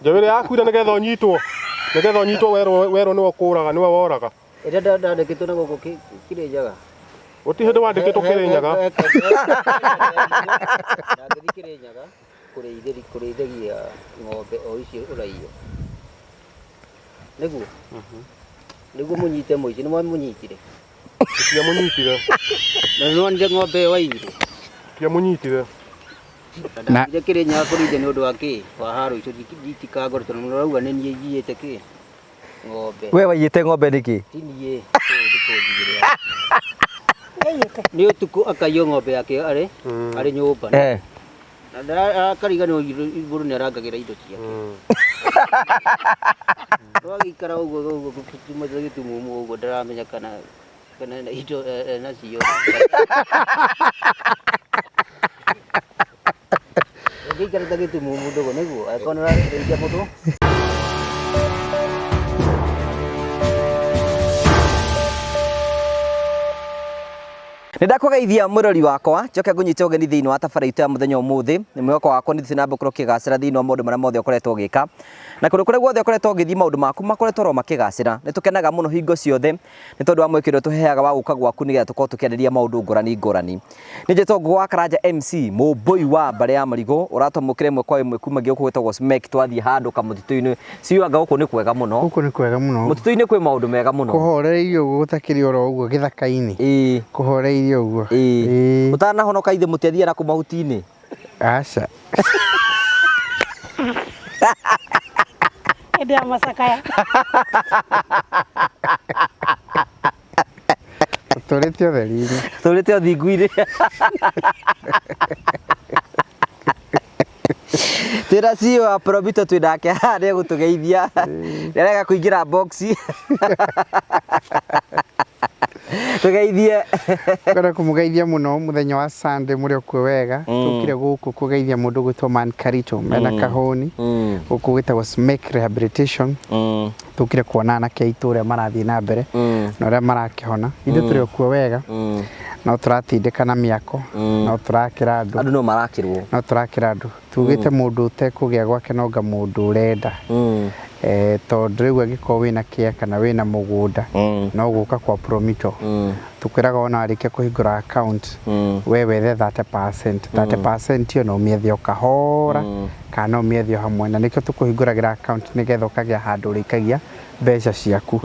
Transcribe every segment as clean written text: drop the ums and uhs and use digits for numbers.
Njaũ ĩrĩa yakuire nĩgetha ũnyitwo. Nĩgetha ũnyitwo werwo werwo nĩwe ũkũraga nĩwe woraga. Ĩrĩa ndandĩkĩtwo na gũkũ Kĩrĩnyaga. Gũtirĩ hĩndĩ wandĩkĩtwo Kĩrĩnyaga. Ndangĩthiĩ Kĩrĩnyaga kũrĩithagia ng'ombe o icio ũraiya. Nĩguo? Nĩguo mũnyite mũici, nĩ mwamũnyitire? Tũtiamũnyitire. Na nĩ wonire ng'ombe ĩyo waiyire? Tũtiamũnyitire. Na ndathire Kĩrĩnyaga kũrĩithia nĩ ũndũ wa kĩ? Wa haro icio itikangore tondũ mũrauga nĩ niĩ njiyĩte kĩ? Ng'ombe. We waiyĩte ng'ombe nĩkĩ? Ti niĩ kũnjigĩrĩra. Nĩ ũtukũ akaiywo ng'ombe yake arĩ arĩ nyũmba. Eh. Na akariganĩrwo mũndũ nĩ arangagĩra indo ciake. Twagĩikara ũguo ũguo gĩtumumu ũguo ndaramenya kana kana ena indo enacio. Ũngĩikara ta gĩtumumu ndũgũ nĩguo angĩkorwo nĩ ũrarĩithia mũndũ. Nĩ ndakũgeithia mwĩrori wakwa njoke ngũnyite ũgeni thĩinĩ wa tabara itũ ya mũthenya ũmũthĩ. Nĩ mwĩhoko wakwa nĩ thiĩ na mbere gũkorwo ũkĩgacĩra thĩinĩ wa maũndũ marĩa mothe ũkoretwo ũgĩka, na kũndũ kũrĩa guothe ũkoretwo ũgĩthiĩ maũndũ maku makoretwo oro makĩgacĩra. Nĩ tũkenaga mũno hingo ciothe nĩ tondũ wa mweke ũrĩa ũtũheaga wa gũka gwaku nĩgetha tũkorwo tũkĩarĩrĩria maũndũ ngũrani ngũrani. Nĩ njĩtwo Ngũgũ wa Karanja MC, mũmbũi wa mbarĩ ya Marigũ, ũratwamũkĩra ĩmwe kwa ĩmwe kuma gũkũ gwĩtagwo Smek, twathiĩ handũ kamũtitũ-inĩ. Ciũ anga gũkũ nĩ kwega mũno. Gũkũ nĩ kwega mũno. Mũtitũ-inĩ kwĩ maũndũ mega mũno. Kũhoreire ũguo gũtakĩrĩ oro ũguo gĩthaka-inĩ. Ĩĩ. Kũhoreire ũguo. Ĩĩ. Ĩĩ. Ũtanahonoka ithe mũtiathiaga na kũ mahuti-inĩ? Aca. Hĩndĩ ya macakaya. Tũtũrĩte ũtheri-inĩ. Tũrĩte ũthingu-inĩ. Twĩna CEO wa Promito twĩ nake haha nĩ egũtũgeithia. Nĩ arega kũingĩra box. Tũgeithie. Ngwenda kũmũgeithia mũno mũthenya wa Sunday mũrĩ okuo wega. Tũkire gũkũ kũgeithia mũndũ ũgwĩtwo Man Karito mena kahũni. Gũkũ gwĩtagwo Smek Rehabilitation. Tũkire kuona anake aitũ ũrĩa marathiĩ na mbere na ũrĩa marakĩhona. Ithuĩ tũrĩ o kuo wega, no tũratindĩka na mĩako, no tũrakĩra andũ. Andũ no marakĩrwo. No tũrakĩra andũ. Tugĩte mũndũ ũtekũgĩa gwake no anga mũndũ ũrenda. Tondũ rĩu angĩkorwo wĩna kĩa kana wĩna mũgũnda, no gũka kwa Promito. Tũkwĩraga ona warĩkia kũhingũra account, we wethe 30%. 30% ĩyo no ũmĩethe o kahora. Kana no ũmĩethe o hamwe, na nĩkĩo tũkũhingũragĩra account nĩgetha ũkagĩa handũ ũrĩikagia mbeca ciaku.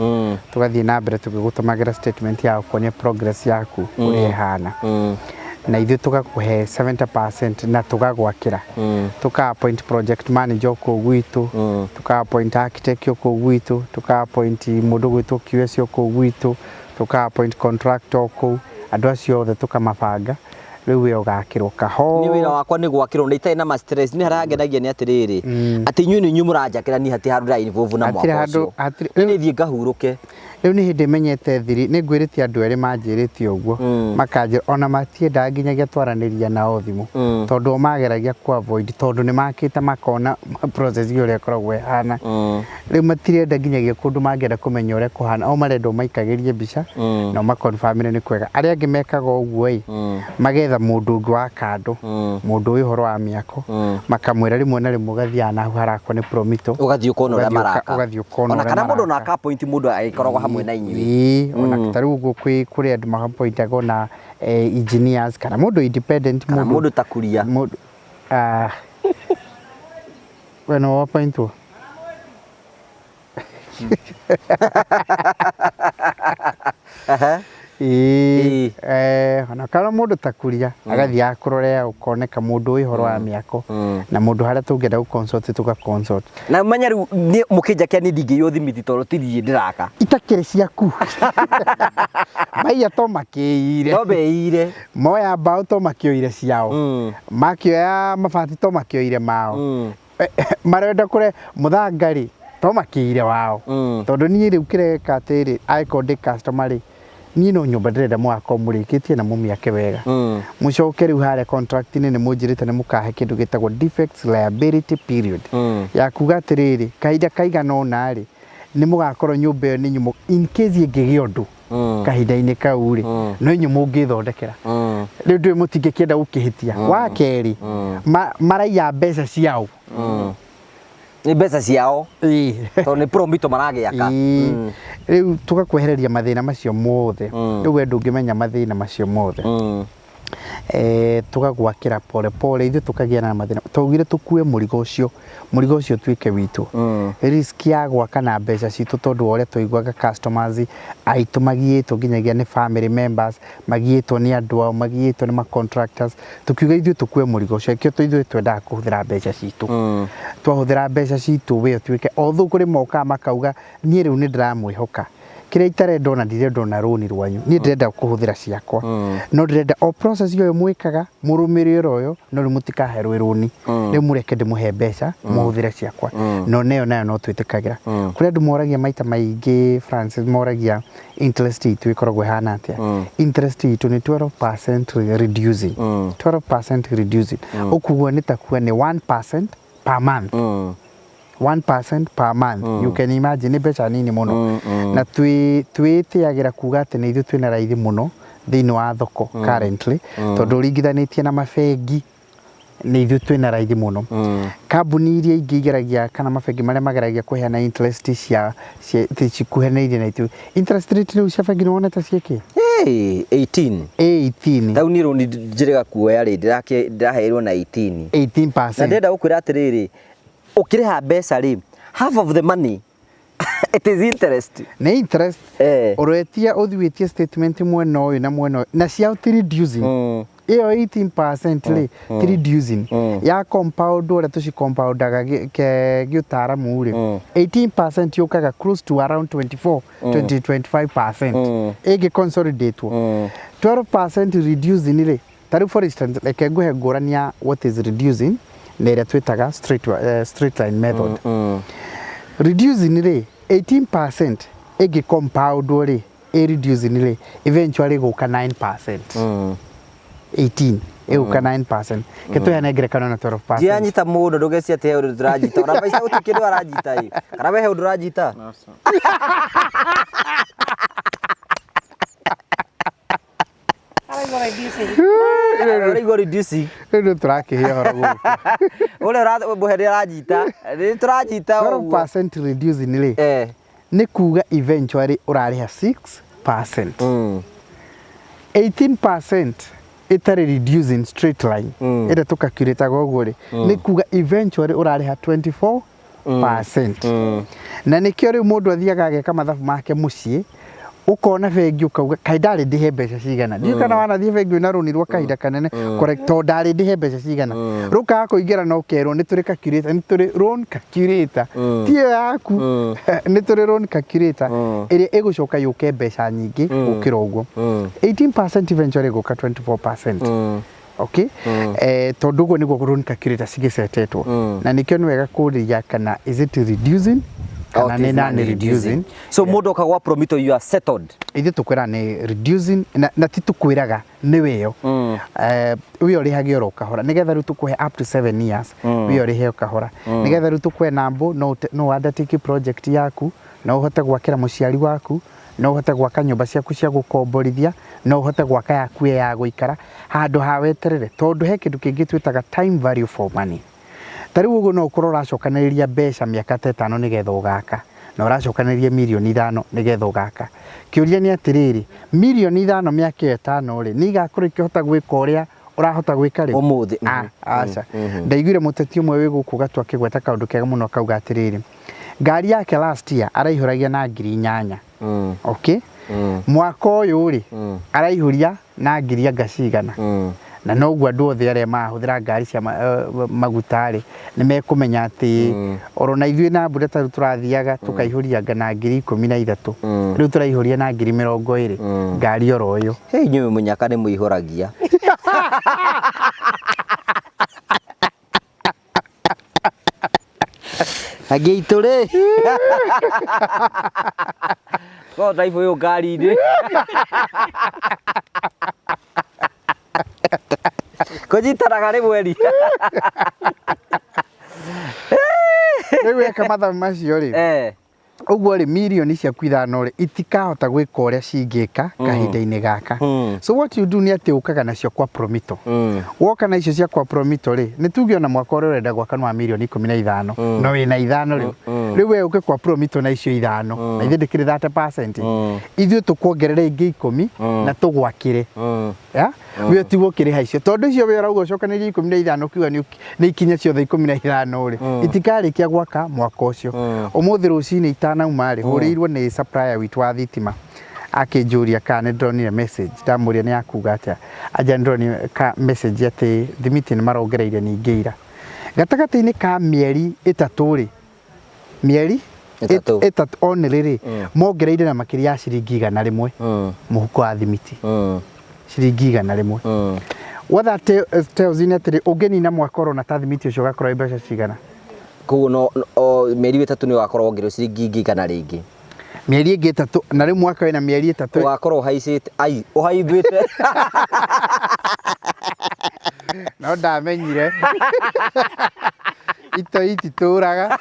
Tũgathiĩ na mbere tũgĩgũtũmagĩra statement ya gũkuonia progress yaku ũrĩa ĩhana. Na ithuĩ tũgakũhe 70% na tũgagwakĩra. Tũka appoint project manager o kũu gwitũ, tũka appoint architect o kũu gwitũ, tũka appoint mũndũ ũgwĩtwo QS o kũu gwitũ, tũka appoint contractor o kũu, andũ acio othe tũkamabanga. Rĩu we ũgakĩrwo kahora. Niĩ wĩra wakwa nĩ gwakĩrwo na itarĩ na ma stress. Niĩ harĩa hangenagia nĩ atĩrĩrĩ, atĩ inyuĩ nĩ inyuĩ mũranjakĩra niĩ hatirĩ handũ ndĩra involve na Hatirĩ mwako handũ- ũcio. hatirĩ- Niĩ nĩ thiĩ ngahurũke. Rĩu nĩ hĩndĩ menyete thiri, nĩ ngwĩrĩte andũ erĩ manjĩrĩte ũguo, makanjĩra ona matiendaga nginyagia twaranĩria nao thimũ, tondũ o mageragia kũ avoid tondũ nĩ makĩte makona process ũrĩa ĩkoragwo ĩhana. Rĩu matirenda nginyagia kũndũ mangĩenda kũmenya ũrĩa kũhana, o marenda ũmaikagĩrie mbica na ũma confirm ĩre nĩ kwega. Arĩa angĩ mekaga ũguo ĩ, magetha mũndũ ũngĩ wa kando, mũndũ ũĩ ũhoro wa mĩako, makamwĩra rĩmwe na rĩmwe ũgathiaga na hau harakwo nĩ Promito. Ũgathiĩ ũkona ũrĩa Ũgathiĩ maraka. ũgathiĩ ũkona Ona ũrĩa kana mũndũ ona maraka. aka appoint mũndũ agĩkoragwo hamwe na inyuĩ. Ĩĩ, ona ta rĩu ũguo kwĩ kũrĩ andũ ma appointagwo na engineers kana mũndũ independent Kana mũndũ ta Kuria. Mũndũ, ah, we no appointwo? Ĩĩ, ona kana mũndũ ta Kuria agathiaga kũrorera ũkoneka mũndũ ũĩ ũhoro wa mĩako na mũndũ harĩa tũngĩenda gũ consult tũga consult. Na menya rĩu niĩ mũkĩnjakia niĩ ndingĩiywo thimiti tondũ ti niĩ ndĩraka. Itakĩrĩ ciaku. Maiya to makĩire. No meire. Moya mbaũ to makĩoire ciao. Makĩoya mabati to makĩoire mao. Marenda kũre mũthanga rĩ to makĩire wao. Tondũ niĩ rĩu kĩreka atĩrĩ, angĩkorwo ndĩ customer rĩ, niĩ no nyũmba ndĩrenda mũgakorwo mũrĩkĩtie na mũmĩake wega. Mũcoke rĩu harĩa contract-inĩ nĩ mũnjĩrĩte nĩ mũkahe kĩndũ gĩtagwo defects liability period. Ya kuga atĩrĩrĩ, kahinda kaigana ũna rĩ, nĩ mũgakorwo nyũmba ĩyo nĩ nyũmũ in case ĩngĩgĩa ũndũ kahinda-inĩ kau rĩ, no inyuĩ mũngĩthondekera. Rĩu ndũĩ mũtingĩkĩenda gũkĩhĩtia. Wa kerĩ, maraiya mbeca ciao. Nĩ mbeca ciao. Ĩĩ. Tondũ nĩ promito maragĩaka. Ĩĩ. Rĩu tũgakwehereria mathĩna macio mothe. Rĩu we ndũngĩmenya mathĩna macio mothe. Tũgagwakĩra pole pole, ithuĩ tũkagĩa na mathĩna. Twaugire tũkue mũrigo ũcio, mũrigo ũcio ũtuĩke witũ. Risk ya gwaka na mbeca citũ tondũ wa ũrĩa twaiguaga customers aitũ magiĩtwo nginyagia nĩ family members, magiĩtwo nĩ andũ ao, magiĩtwo nĩ ma contractors. Tũkiuga ithuĩ tũkue mũrigo ũcio, nĩkĩo ithuĩ twendaga kũhũthĩra mbeca citũ. Twahũthĩra mbeca citũ we ũtuĩke, although kũrĩ mokaga makauga niĩ rĩu nĩ ndĩramwĩhoka. Kĩrĩa itarenda ona ndirenda ona rũni rwanyu, niĩ ndĩrenda kũhũthĩra ciakwa. No ndĩrenda o process ũyũ mwĩkaga mũrũmĩrĩre ũyũ, no rĩu mũtikahe rwĩ rũni. Rĩu mũreke ndĩmũhe mbeca mũhũthĩre ciakwa. No nayo nayo no twĩtĩkagĩra. Kũrĩ andũ moragia maita maingĩ, Francis, moragia interest itũ ĩkoragwo ĩhana atĩa. Interest itũ nĩ 12% reducing. 12% reducing. Ũkuguo nĩ ta kuga nĩ 1% per month. 1% per month. You can imagine nĩ mbeca nini mũno. Na twĩtĩagĩra kuga atĩ nĩ ithuĩ twĩna raithi mũno thĩinĩ wa thoko currently, tondũ ũringithanĩtie na mabengi nĩ ithuĩ twĩna raithi mũno. Kambuni iria ingĩ igeragia kana mabengi marĩa mageragia kũheana interest cia cikuhanĩirie na ithuĩ. Interest rate rĩu cia bengi nĩ wonete ciĩkĩ? Hey, 18. 18. Rĩu niĩ rũni njĩrĩga kuoya rĩ, ndĩraheirwo na 18. 18%. Na ndĩrenda gũkwĩra atĩrĩrĩ, ũkĩrĩha mbeca rĩ, half of the money it is interest. Nĩ interest. Ũretia ũthiĩtie statement mwena ũyũ na mwena ũyũ, na ciao ti reducing. Ĩyo 18% rĩ, ti reducing. Ya compound ũrĩa tũcicompoundaga gĩũtaaramu rĩ, 18% yũkaga close to around 24, 20, 25%. Ĩngĩ consolidate. 12% reducing rĩ, ta rĩu for instance, reke ngũhe ngũrani ya what is reducing na ĩrĩa twĩtaga straight line method. Reducing rĩ, 18% ĩngĩ compound rĩ, ĩ reducing rĩ, eventually ĩgũka 9%. 18 ĩgũka 9%. Ke tũheane ngerekano na 12%. Ndianyita mũndũ ndũgeci atĩ he ũndũ tũranyita. Ona maica gũtirĩ kĩndũ aranyita ĩ. Kana we he ũndũ ũranyita? Ũraigua reducing. Rĩu nĩ tũrakĩhĩa ũhoro gũkũ. Ũrĩa mũhe aranyita. Nĩ tũranyita ũguo. 12% reducing rĩ, nĩ kuga eventually ũrarĩha 6%. 18% ĩtarĩ reducing straight line. Ĩrĩa tũcalculataga ũguo rĩ, nĩ kuga eventually ũrarĩha 24%. Na nĩkĩo rĩu mũndũ athiaga ageka mathabu make mũciĩ, ũkona bengi ũkauga kaĩ ndarĩ ndĩhe mbeca cigana. Ndiũĩ kana wanathiĩ bengi wĩna rũni rwa kahinda kanene, correct, tondũ ndarĩ ndĩhe mbeca cigana. Rĩu ũkaga kũingĩra na ũkerwo nĩ tũrĩ calculator, nĩ tũrĩ loan calculator. Ti ĩyo yaku, nĩ tũrĩ loan calculator ĩrĩa ĩgũcoka yũke mbeca nyingĩ gũkĩra ũguo. 18% eventually ĩgũka 24%. Okay? Tondũ ũguo nĩguo loan calculator cigĩcetetwo. Na nĩkĩo nĩ wega kũria kana is it reducing kana nĩ non reducing. So mũndũ oka gwa Promito you are settled. Ithuĩ tũkwĩra nĩ reducing na ti tũkwĩraga nĩ wĩyo. Wĩ ũrĩhage oro kahora nĩgetha rĩu tũkũhe up to 7 years. Wĩ ũrĩhe o kahora. Nĩgetha rĩu tũkũhe nambo no undertake project yaku, no ũhote gwakĩra mũciari waku, no ũhote gwaka nyũmba ciaku cia gũkomborithia, no ũhote gwaka yaku ya gũikara handũ ha weterere, tondũ he kĩndũ kĩngĩ twĩtaga time value for money. Ta rĩu ũguo no ũkorwo ũracokanĩrĩria mbeca mĩaka ta ĩtano nĩgetha ũgaka, na ũracokanĩrĩria mirioni 5 nĩgetha ũgaka. Kĩũria nĩ atĩrĩrĩ, mirioni 5 mĩaka ĩyo ĩtano rĩ, nĩ igakorwo ikĩhota gwĩka ũrĩa ũrahota gwĩka rĩu? Ũmũthĩ. Aca. Ndaiguire mũteti ũmwe wĩ gũkũ Gatua akĩgweta kaũndũ kega mũno akauga atĩrĩrĩ, ngari yake last year araihũragia na ngiri 8. Okay? Mwaka ũyũ rĩ, araihũria na ngiri anga cigana. Na noguo andũ othe arĩa marahũthĩra ngari cia maguta rĩ, nĩ mekũmenya atĩ oro na ithuĩ na mbura ta rĩu tũrathiaga tũkaihũria anga na ngiri 13. Rĩu tũraihũria na ngiri 20 ngari oro ĩyo. Hey, inyuĩ mũnyaka nĩ mũihũragia. Angĩ aitũ rĩ. Korwo tũraihũywo ngari-inĩ. Kũnyitanaga nĩ mweri. Rĩu weka mathabu macio rĩ, Ũguo rĩ, mirioni ciaku 5 rĩ, itikahota gwĩka ũrĩa cingĩka kahinda-inĩ gaka. So what you do nĩ atĩ ũkaga nacio kwa Promito. Woka na icio cia kwa Promito rĩ, nĩ tuge ona mwaka ũrĩa ũrenda gwaka nĩ wa mirioni 15, no wĩna 5 rĩu. Rĩu we ũke kwa Promito na icio 5, na ithuĩ ndĩkĩrĩ 30%, ithuĩ tũkuongerere ingĩ 10 na tũgwakĩre. Ya? We ũtigwo ũkĩrĩha icio, tondũ icio we ũrauga ũcokanĩrie 15, ũkiuga nĩ ikinye ciothe 15 rĩ, itikarĩkia gwaka mwaka ũcio. Ũmũthĩ rũcinĩ itanauma rĩ, hũrĩirwo nĩ supplier witũ wa thitima, akĩnjũria kana nĩ ndĩronire message. Ndamũria nĩ yakuga atĩa, anja nĩ ndĩronire ka message atĩ thimiti nĩ marongereire ningĩ ira gatagatĩ-inĩ ka mĩeri 3 rĩ, mĩeri 3. 3 only rĩ, mongereire na makĩria ya ciringi 100 mũhuko wa thimiti, ciringi 100. What that tells you nĩ atĩrĩ, ũngĩnina mwaka ũrona ta thimiti ũcio ũgakorwo wĩ mbeca cigana? Koguo no mĩeri 3 nĩ ũgakorwo wongereirwo ciringi ingĩ 100 rĩngĩ. Mĩeri ĩngĩ 3, na rĩu mwaka wĩna mĩeri 3. Ũgakorwo ũhaicĩte, ai, ũhaimbĩte. No ndamenyire. Itoi ititũraga.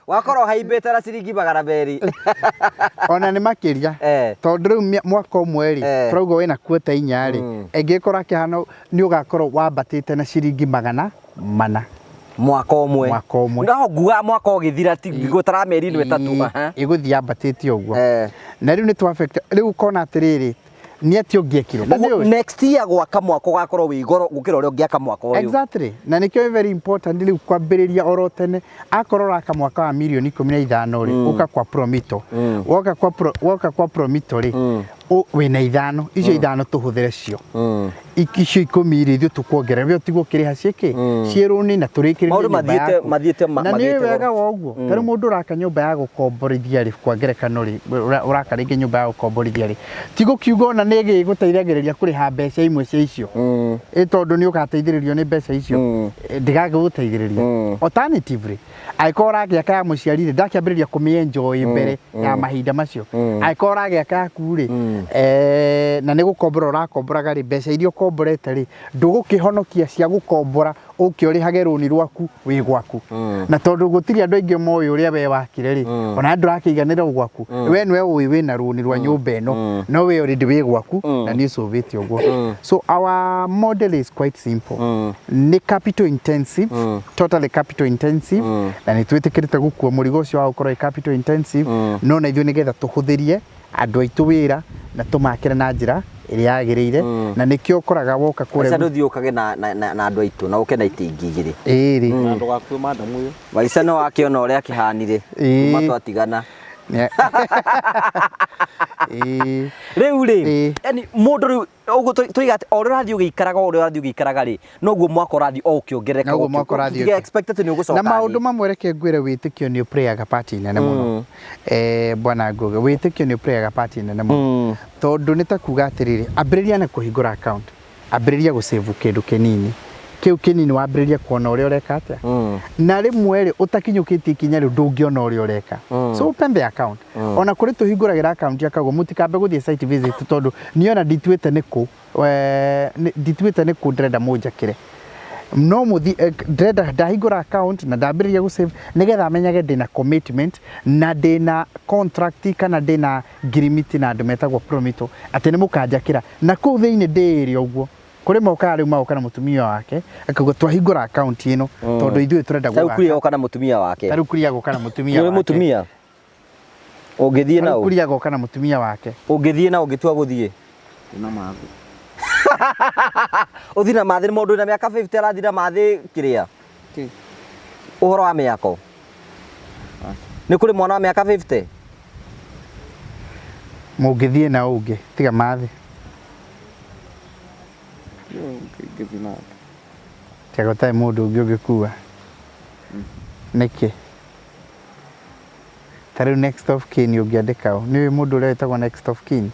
Wakorwo ũhaimbĩte na ciringi 200. Ona nĩ makĩria. Tondũ rĩu mwaka ũmwe rĩ, tũrauga wĩna kuota 4 rĩ, ĩngĩkorwo akĩhana nĩ ũgakorwo wambatĩte na ciringi 400. Mwaka ũmwe. Mwaka ũmwe. No nguga mwaka ũgĩthira ti gũtara mĩeri ĩno 3. Ĩgũthiĩ yambatĩte ũguo. Na rĩu nĩ twa affect, rĩu ũkona atĩrĩrĩ, nĩ atĩ ũngĩekirwo. Na nĩ ũĩ. Next year gwaka mwaka ũgakorwo wĩ goro gũkĩra ũrĩa ũngĩaka mwaka ũyũ. Exactly. Na nĩkĩo very important rĩu kwambĩrĩria oro tene. Akorwo ũraka mwaka wa mirioni 15 rĩ, ũka kwa Promito. Woka kwa Pro, woka kwa Promito rĩ, wĩna 5, icio 5 tũhũthĩre cio. Icio 10 rĩ, ithuĩ tũkuongerera, we ũtigwo ũkĩrĩha ciĩkĩ? Ciĩ rũni na tũrĩkĩrĩrie Maũndũ nyũmba yaku. mathiĩte Na nĩ mathiĩte wega goro. wa ũguo. Ta rĩu mũndũ ũraka nyũmba ya gũkomborithia rĩ, kwa ngerekano rĩ, ũraka rĩngĩ nyũmba ya gũkomborithia rĩ, ti gũkiuga ona nĩ ĩgĩgũteithagĩrĩria kũrĩha mbeca imwe cia icio. Ĩ tondũ nĩ ũgateithĩrĩrio nĩ mbeca icio. Ndĩgagĩgũteithĩrĩria. Alternatively, angĩkorwo ũragĩaka ya mũciari rĩ, ndakĩambĩrĩria kũmĩ-enjoy mbere ya mahinda macio. Angĩkorwo ũragĩaka yaku rĩ, na nĩ gũkombora ũrakomboraga rĩ, mbeca iria ũkomborete rĩ, ndũgũkĩhonokia cia gũkombora ũke ũrĩhage rũni rwaku wĩ gwaku. Na tondũ gũtirĩ andũ aingĩ moĩ ũrĩa we wakire rĩ, ona ndũrakĩiganĩra gwaku, we nĩwe ũĩ wĩna rũni rwa nyũmba ĩno, no we already wĩ gwaku na nĩ ũcũvĩte ũguo. So our model is quite simple. Nĩ capital intensive, totally capital intensive, na nĩ twĩtĩkĩrĩte gũkua mũrigo ũcio wa gũkorwo wĩ capital intensive, no na ithuĩ nĩgetha tũhũthĩrie andũ aitũ wĩra na tũmakĩre na njĩra ĩrĩa yagĩrĩire, na nĩkĩo ũkoraga woka kũrĩa Maica ndũthiĩ ũkage na andũ aitũ na ũke na itingĩ igĩrĩ. Ĩrĩ. Na ndũgakue madam ũyũ. Maica no wakĩona ũrĩa akĩhanire kuma twatigana. Rĩu rĩ, yani mũndũ rĩu ũguo tũiga atĩ o ũrĩa ũrathiĩ ũgĩikaraga, o ũrĩa ũrathiĩ ũgĩikaraga rĩ, noguo mwaka ũrathiĩ o ũkĩongerereka, Noguo mwaka ũrathiĩ ũkĩ- expect atĩ nĩ ũgũcoka Na maũndũ thĩ. mamwe reke ngwĩre, wĩtĩkio nĩ ũplayaga part nene mũno. Bwana Ngũgĩ, wĩtĩkio nĩ ũplayaga part nene mũno. Tondũ nĩ ta kuga atĩrĩrĩ, ambĩrĩria na kũhingũra account, ambĩrĩria gũsave kĩndũ kĩnini, kĩu kĩnini wambĩrĩria kuona ũrĩa ũreka atĩa. Na rĩmwe rĩ, ũtakinyũkĩtie ikinya rĩu ndũngĩona ũrĩa ũreka. So open the account. Ona kũrĩ tũhingũragĩra account ya kaguo, mũtikambe gũthiĩ site visit, tondũ niĩ ona ndituĩte nĩ kũ, ndituĩte nĩ kũ ndĩrenda mũnjakĩre. No mũthi, ndĩrenda ndahingũra account na ndambĩrĩria gũsave nĩgetha menyage ndĩna commitment na ndĩna contract kana ndĩna ngirimiti na andũ metagwo Promito atĩ nĩ mũkanjakĩra na kũu thĩinĩ ndĩĩre ũguo. Kũrĩ mokaga rĩu magoka na mũtumia wake akauga twahingũra account ĩno tondũ ithuĩ tũrenda Tarĩu gũgaka. kuria goka na mũtumia wake. Tarĩu kuria goka na mũtumia Nĩ wake. mũtumia? Ũngĩthiĩ na Tarĩu ũ? kuria goka na mũtumia wake. Ũngĩthiĩ na ũngĩtua gũthiĩ? Na mathĩ. Ũthiĩ na mathĩ, nĩ mũndũ wĩna mĩaka 50 arathiĩ na mathĩ kĩrĩa? Kĩ? Ũhoro wa mĩako. Nĩ kũrĩ mwana wa mĩaka 50? Mũngĩthiĩ na ũngĩ, tiga mathĩ. Ngĩthiĩ nake. Tiga gũtarĩ mũndũ ũngĩ ũngĩkua. Nĩkĩ? Ta rĩu next of kin ũngĩandĩka ũ? Nĩ ũĩ mũndũ ũrĩa wĩtagwo next of kin?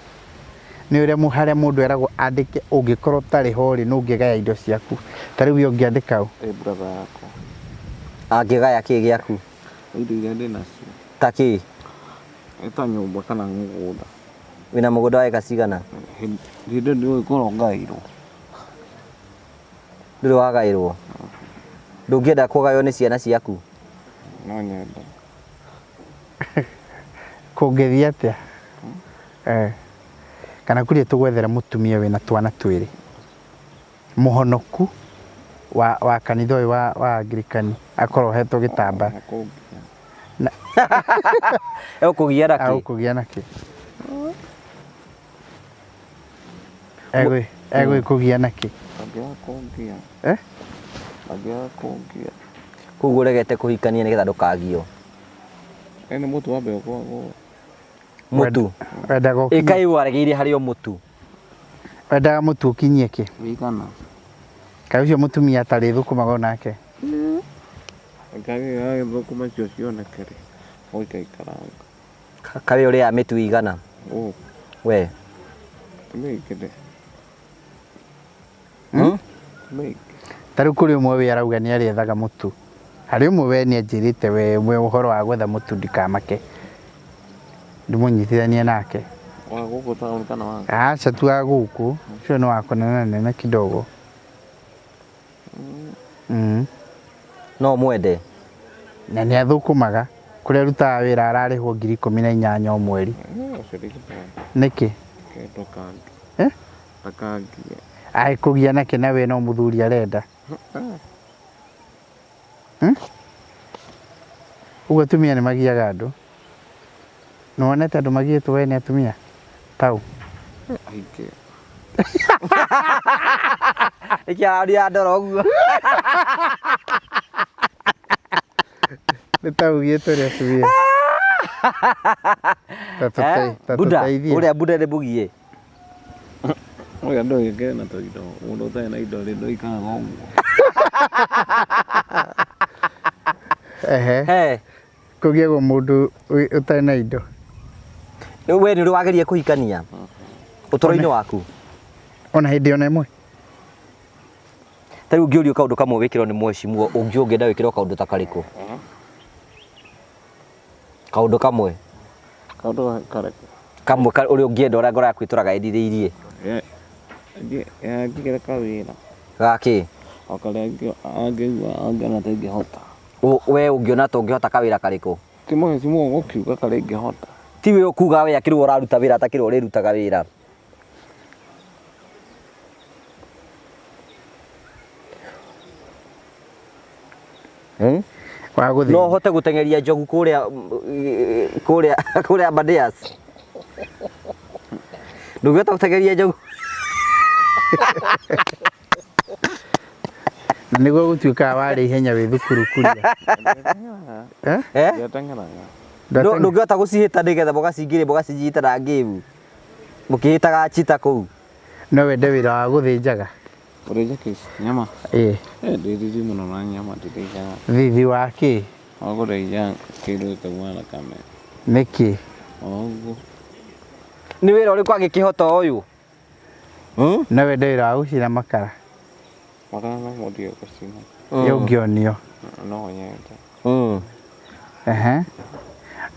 Nĩ ũrĩa harĩa mũndũ eragwo andĩke ũngĩkorwo ũtarĩ ho rĩ, nũ ũngĩgaya indo ciaku. Ta rĩu we ũngĩandĩka ũ? Ĩ brother yakwa. Angĩgaya kĩ gĩaku? Indo iria ndĩ nacio. Ta kĩ? Ĩ ta nyũmba kana mũgũnda. Wĩna mũgũnda wa ĩka cigana? Hĩndĩ ĩyo ndiũĩ korwo ngaĩirwo. Ndũrĩ wagaĩrwo? Ndũngĩenda kũgaywo nĩ ciana ciaku? No nyende. Kũngĩthiĩ atĩa? Eh. Kana kuria tũgwethera mũtumia wĩna twana twĩrĩ mũhonoku wa kanitha ũyũ wa Anglikani akorwo ohetwo gĩtambaya. Egũkũgia na kĩ? Agũkũgia na kĩ? Egũgĩkũgia na kĩ? Angĩaga kũngia. Eh? Angĩaga kũngia. Koguo ũregete kũhikania nĩgetha ndũkagio. Ĩ nĩ mũtu wambe ũkwagwo. Mũtu. Wendaga ũkinye. Ĩkaĩ waregeire harĩ o mũtu. Wendaga mũtu ũkinyie kĩ? Wĩigana. Kaĩ ũcio mũtumia atarĩ thũkũmaga onake? Kaĩ thũkũma icio cioneke rĩ, ũgĩkaikaranga. Kaĩ ũrĩaga mĩtu ĩigana? Ũ. We. Ti mĩingĩ ndĩ. Ti mĩingĩ. Ta rĩu kũrĩ ũmwe wĩ arauga nĩ arĩethaga mũtu. Harĩ ũmwe we nĩ anjĩrĩte we we ũhoro wa gwetha mũtu ndikamake. Ndĩmũnyitithanie nake. Wa gũkũ taũni kana wa? Aca tu wa gũkũ. Ũcio nĩ wa kũnene nene kidogo. No mwende. Na nĩ athũkũmaga. Kũrĩa arutaga wĩra ararĩhwo ngiri ikũmi na inyanya o mweri. Ũcio ndingĩmwenda. Nĩkĩ? Ndũkangie. Eh? Ndakangie. Agĩkũgia nakĩ na we no mũthuri arenda? Ũguo atumia nĩ magiaga andũ. Nĩ wonete andũ magiĩtwo we nĩ atumia? Tau. Aingĩ. Nĩkĩ araria ndoro ũguo? Nĩ ta ũgiĩtwo nĩ atumia. Ta Buda, tũteithie. ũrĩa Buda nĩ mũgie. Ũrĩa ndũgĩkĩre na tũindo, mũndũ ũtarĩ na indo rĩ ndũikaraga ũguo. Ehe. He. Kũgiagwo mũndũ ũtarĩ na indo. We nĩ ũrĩ wageria kũhikania ũtũũro-inĩ waku? Ona hĩndĩ ona ĩmwe. Ta rĩu ũngĩũrio kaũndũ kamwe wĩkĩrwo nĩ mheshimiwa, ũngĩenda wĩkĩrwo kaũndũ ta karĩkũ? Kaũndũ kamwe. Kaũndũ karĩkũ? Kamwe ũrĩa ũngĩenda ũrĩa ngoro yaku ĩtũraga ĩrirĩirie. Angĩgĩre kawĩra. Gakĩ? O karĩa angĩigua angĩona ta ingĩhota. We ũngĩona ta ũngĩhota kawĩra karĩkũ? Ti mheshimiwa ũgũkiuga karĩa ingĩhota. Ti we ũkuga we akĩrwo ũraruta wĩra atakĩrwo ũrĩrutaga wĩra. Wa gũthiĩ. No ũhote gũteng'eria njogu kũrĩa kũrĩa kũrĩa Aberdares. Ndũngĩhota gũteng'eria njogu. Na nĩguo gũtuĩkaga warĩ ihenya wĩ thukuru kuria. Eh? Eh? Ndiateng'eraga. Ndũngĩhota gũcihĩta nĩgetha mũgacingĩria mũgacinyita na ngĩmu. Mũkĩhĩtaga chita kũu. No wende wĩra wa gũthĩnjaga? Gũthĩnja kĩ? Nyama? Ĩĩ. Ndĩ thithi mũno na nyama ndithĩnjaga. Thithi wa kĩ? Wa gũthĩnja kĩndũ gĩkauma thakame. Nĩkĩ? O ũguo. Nĩ wĩra ũrĩkũ angĩkĩhota ũyũ? No wende wĩra wa gũcina makara? Makara no mũndige gũcina. Ĩ ũngĩonio? No nyende. Ehe.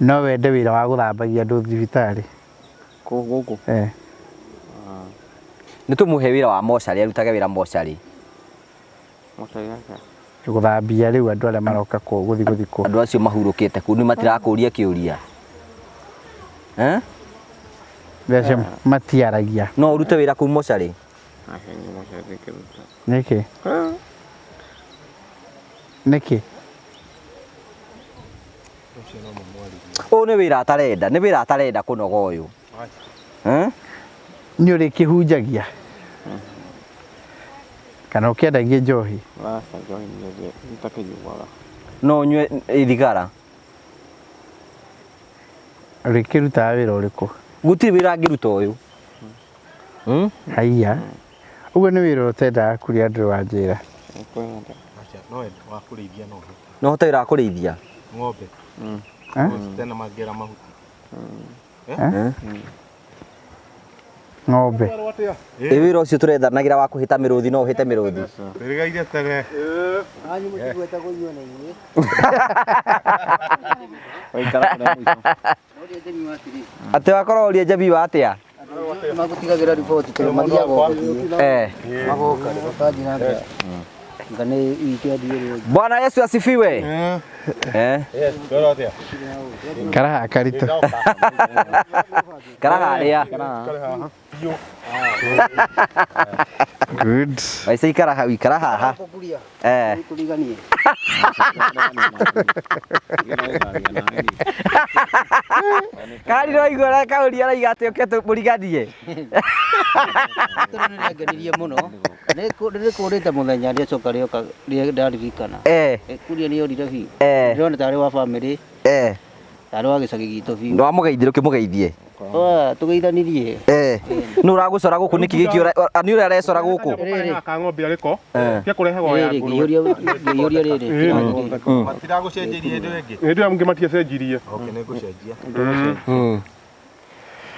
No wende wĩra wa gũthambagia andũ thibitarĩ? Kũ gũkũ? Eh. Nĩ tũmũhe wĩra wa mocarĩ, arutage wĩra mocarĩ. Mocarĩ atĩa? Gũthambia rĩu andũ arĩa maroka gũthiĩ gũthikwo. Andũ acio mahurũkĩte kũu nĩ matirakũria kĩũria. Eh? Acio matiaragia. No ũrute wĩra kũu mocarĩ? Aca niĩ mocarĩ ndingĩruta. Nĩkĩ? Nĩkĩ? Ũyũ nĩ wĩra atarenda, nĩ wĩra atarenda kũnoga ũyũ. Eh? Nĩ ũrĩkĩhunjagia? Kana ũkĩendagia njohi? Aca njohi niĩ itakĩnyuaga. No ũnyue thigara? Ũrĩkĩrutaga wĩra ũrĩkũ? Gũtirĩ wĩra angĩruta ũyũ. Haiya. Ũguo nĩ wĩra ũtendaga kũrĩa andũ wanjĩra. Acha, no wende wa kũrĩithia no ũhote. No ũhote wĩra wa kũrĩithia? Ng'ombe. Eh? Tena mangĩra mahuti. Eh? Ng'ombe. Ĩ wĩra ũcio tũrethanagĩra wa kũhĩta mĩrũthi no ũhĩte mĩrũthi. Rĩgaire tene. Anyu mũtigweta kũnyua na inyuĩ. Waikara kũrĩa mũico. Ũrĩa njemi wa atĩrĩ. Atĩ wakorwo ũria njemi wa atĩa? Magũtigagĩra riboti tondũ mathiaga o gũthiĩ. Eh. Magoka rĩ, makanjĩra atĩa. Nga nĩ witũ athiĩ. Bwana Yesu asifiwe. Eh. Yes, ndora atia. Karaha karitũ. Kara harĩa. Kare haha. Biũ. Good. Waica ikara hau, ikara haha. Kũkuria. Eh. Tũriganie. Kari no igua ũrĩa kaũria araiga atĩ ũke tũmũriganie. Tondũ nĩ rĩangenirie mũno. Nĩ kũrĩte mũthenya rĩacoka rĩoka ndaririkana. Eh. Kuria nĩ orire biũ. Eh. Ndĩrona tarĩ wa bamĩrĩ, Eh. tarĩ wa gĩcagi gitũ biũ. Nĩ wamũgeithire ũkĩmũgeithie. Tũgeithanirie. Eh. Nũ ũragũcora gũkũ nĩkĩ gĩkĩ nĩ ũrĩa arecora gũkũ? Rĩrĩ. Ka ng'ombe arĩko. Tia kũrehaga ya Rĩrĩ ngũrwe. ngĩihũria rĩrĩ. kĩranjĩ. Matiragũcenjeria hĩndĩ ĩyo ĩngĩ? Hĩndĩ ĩyo mũngĩ matiacenjirie. Okay, nĩ ngũcenjia.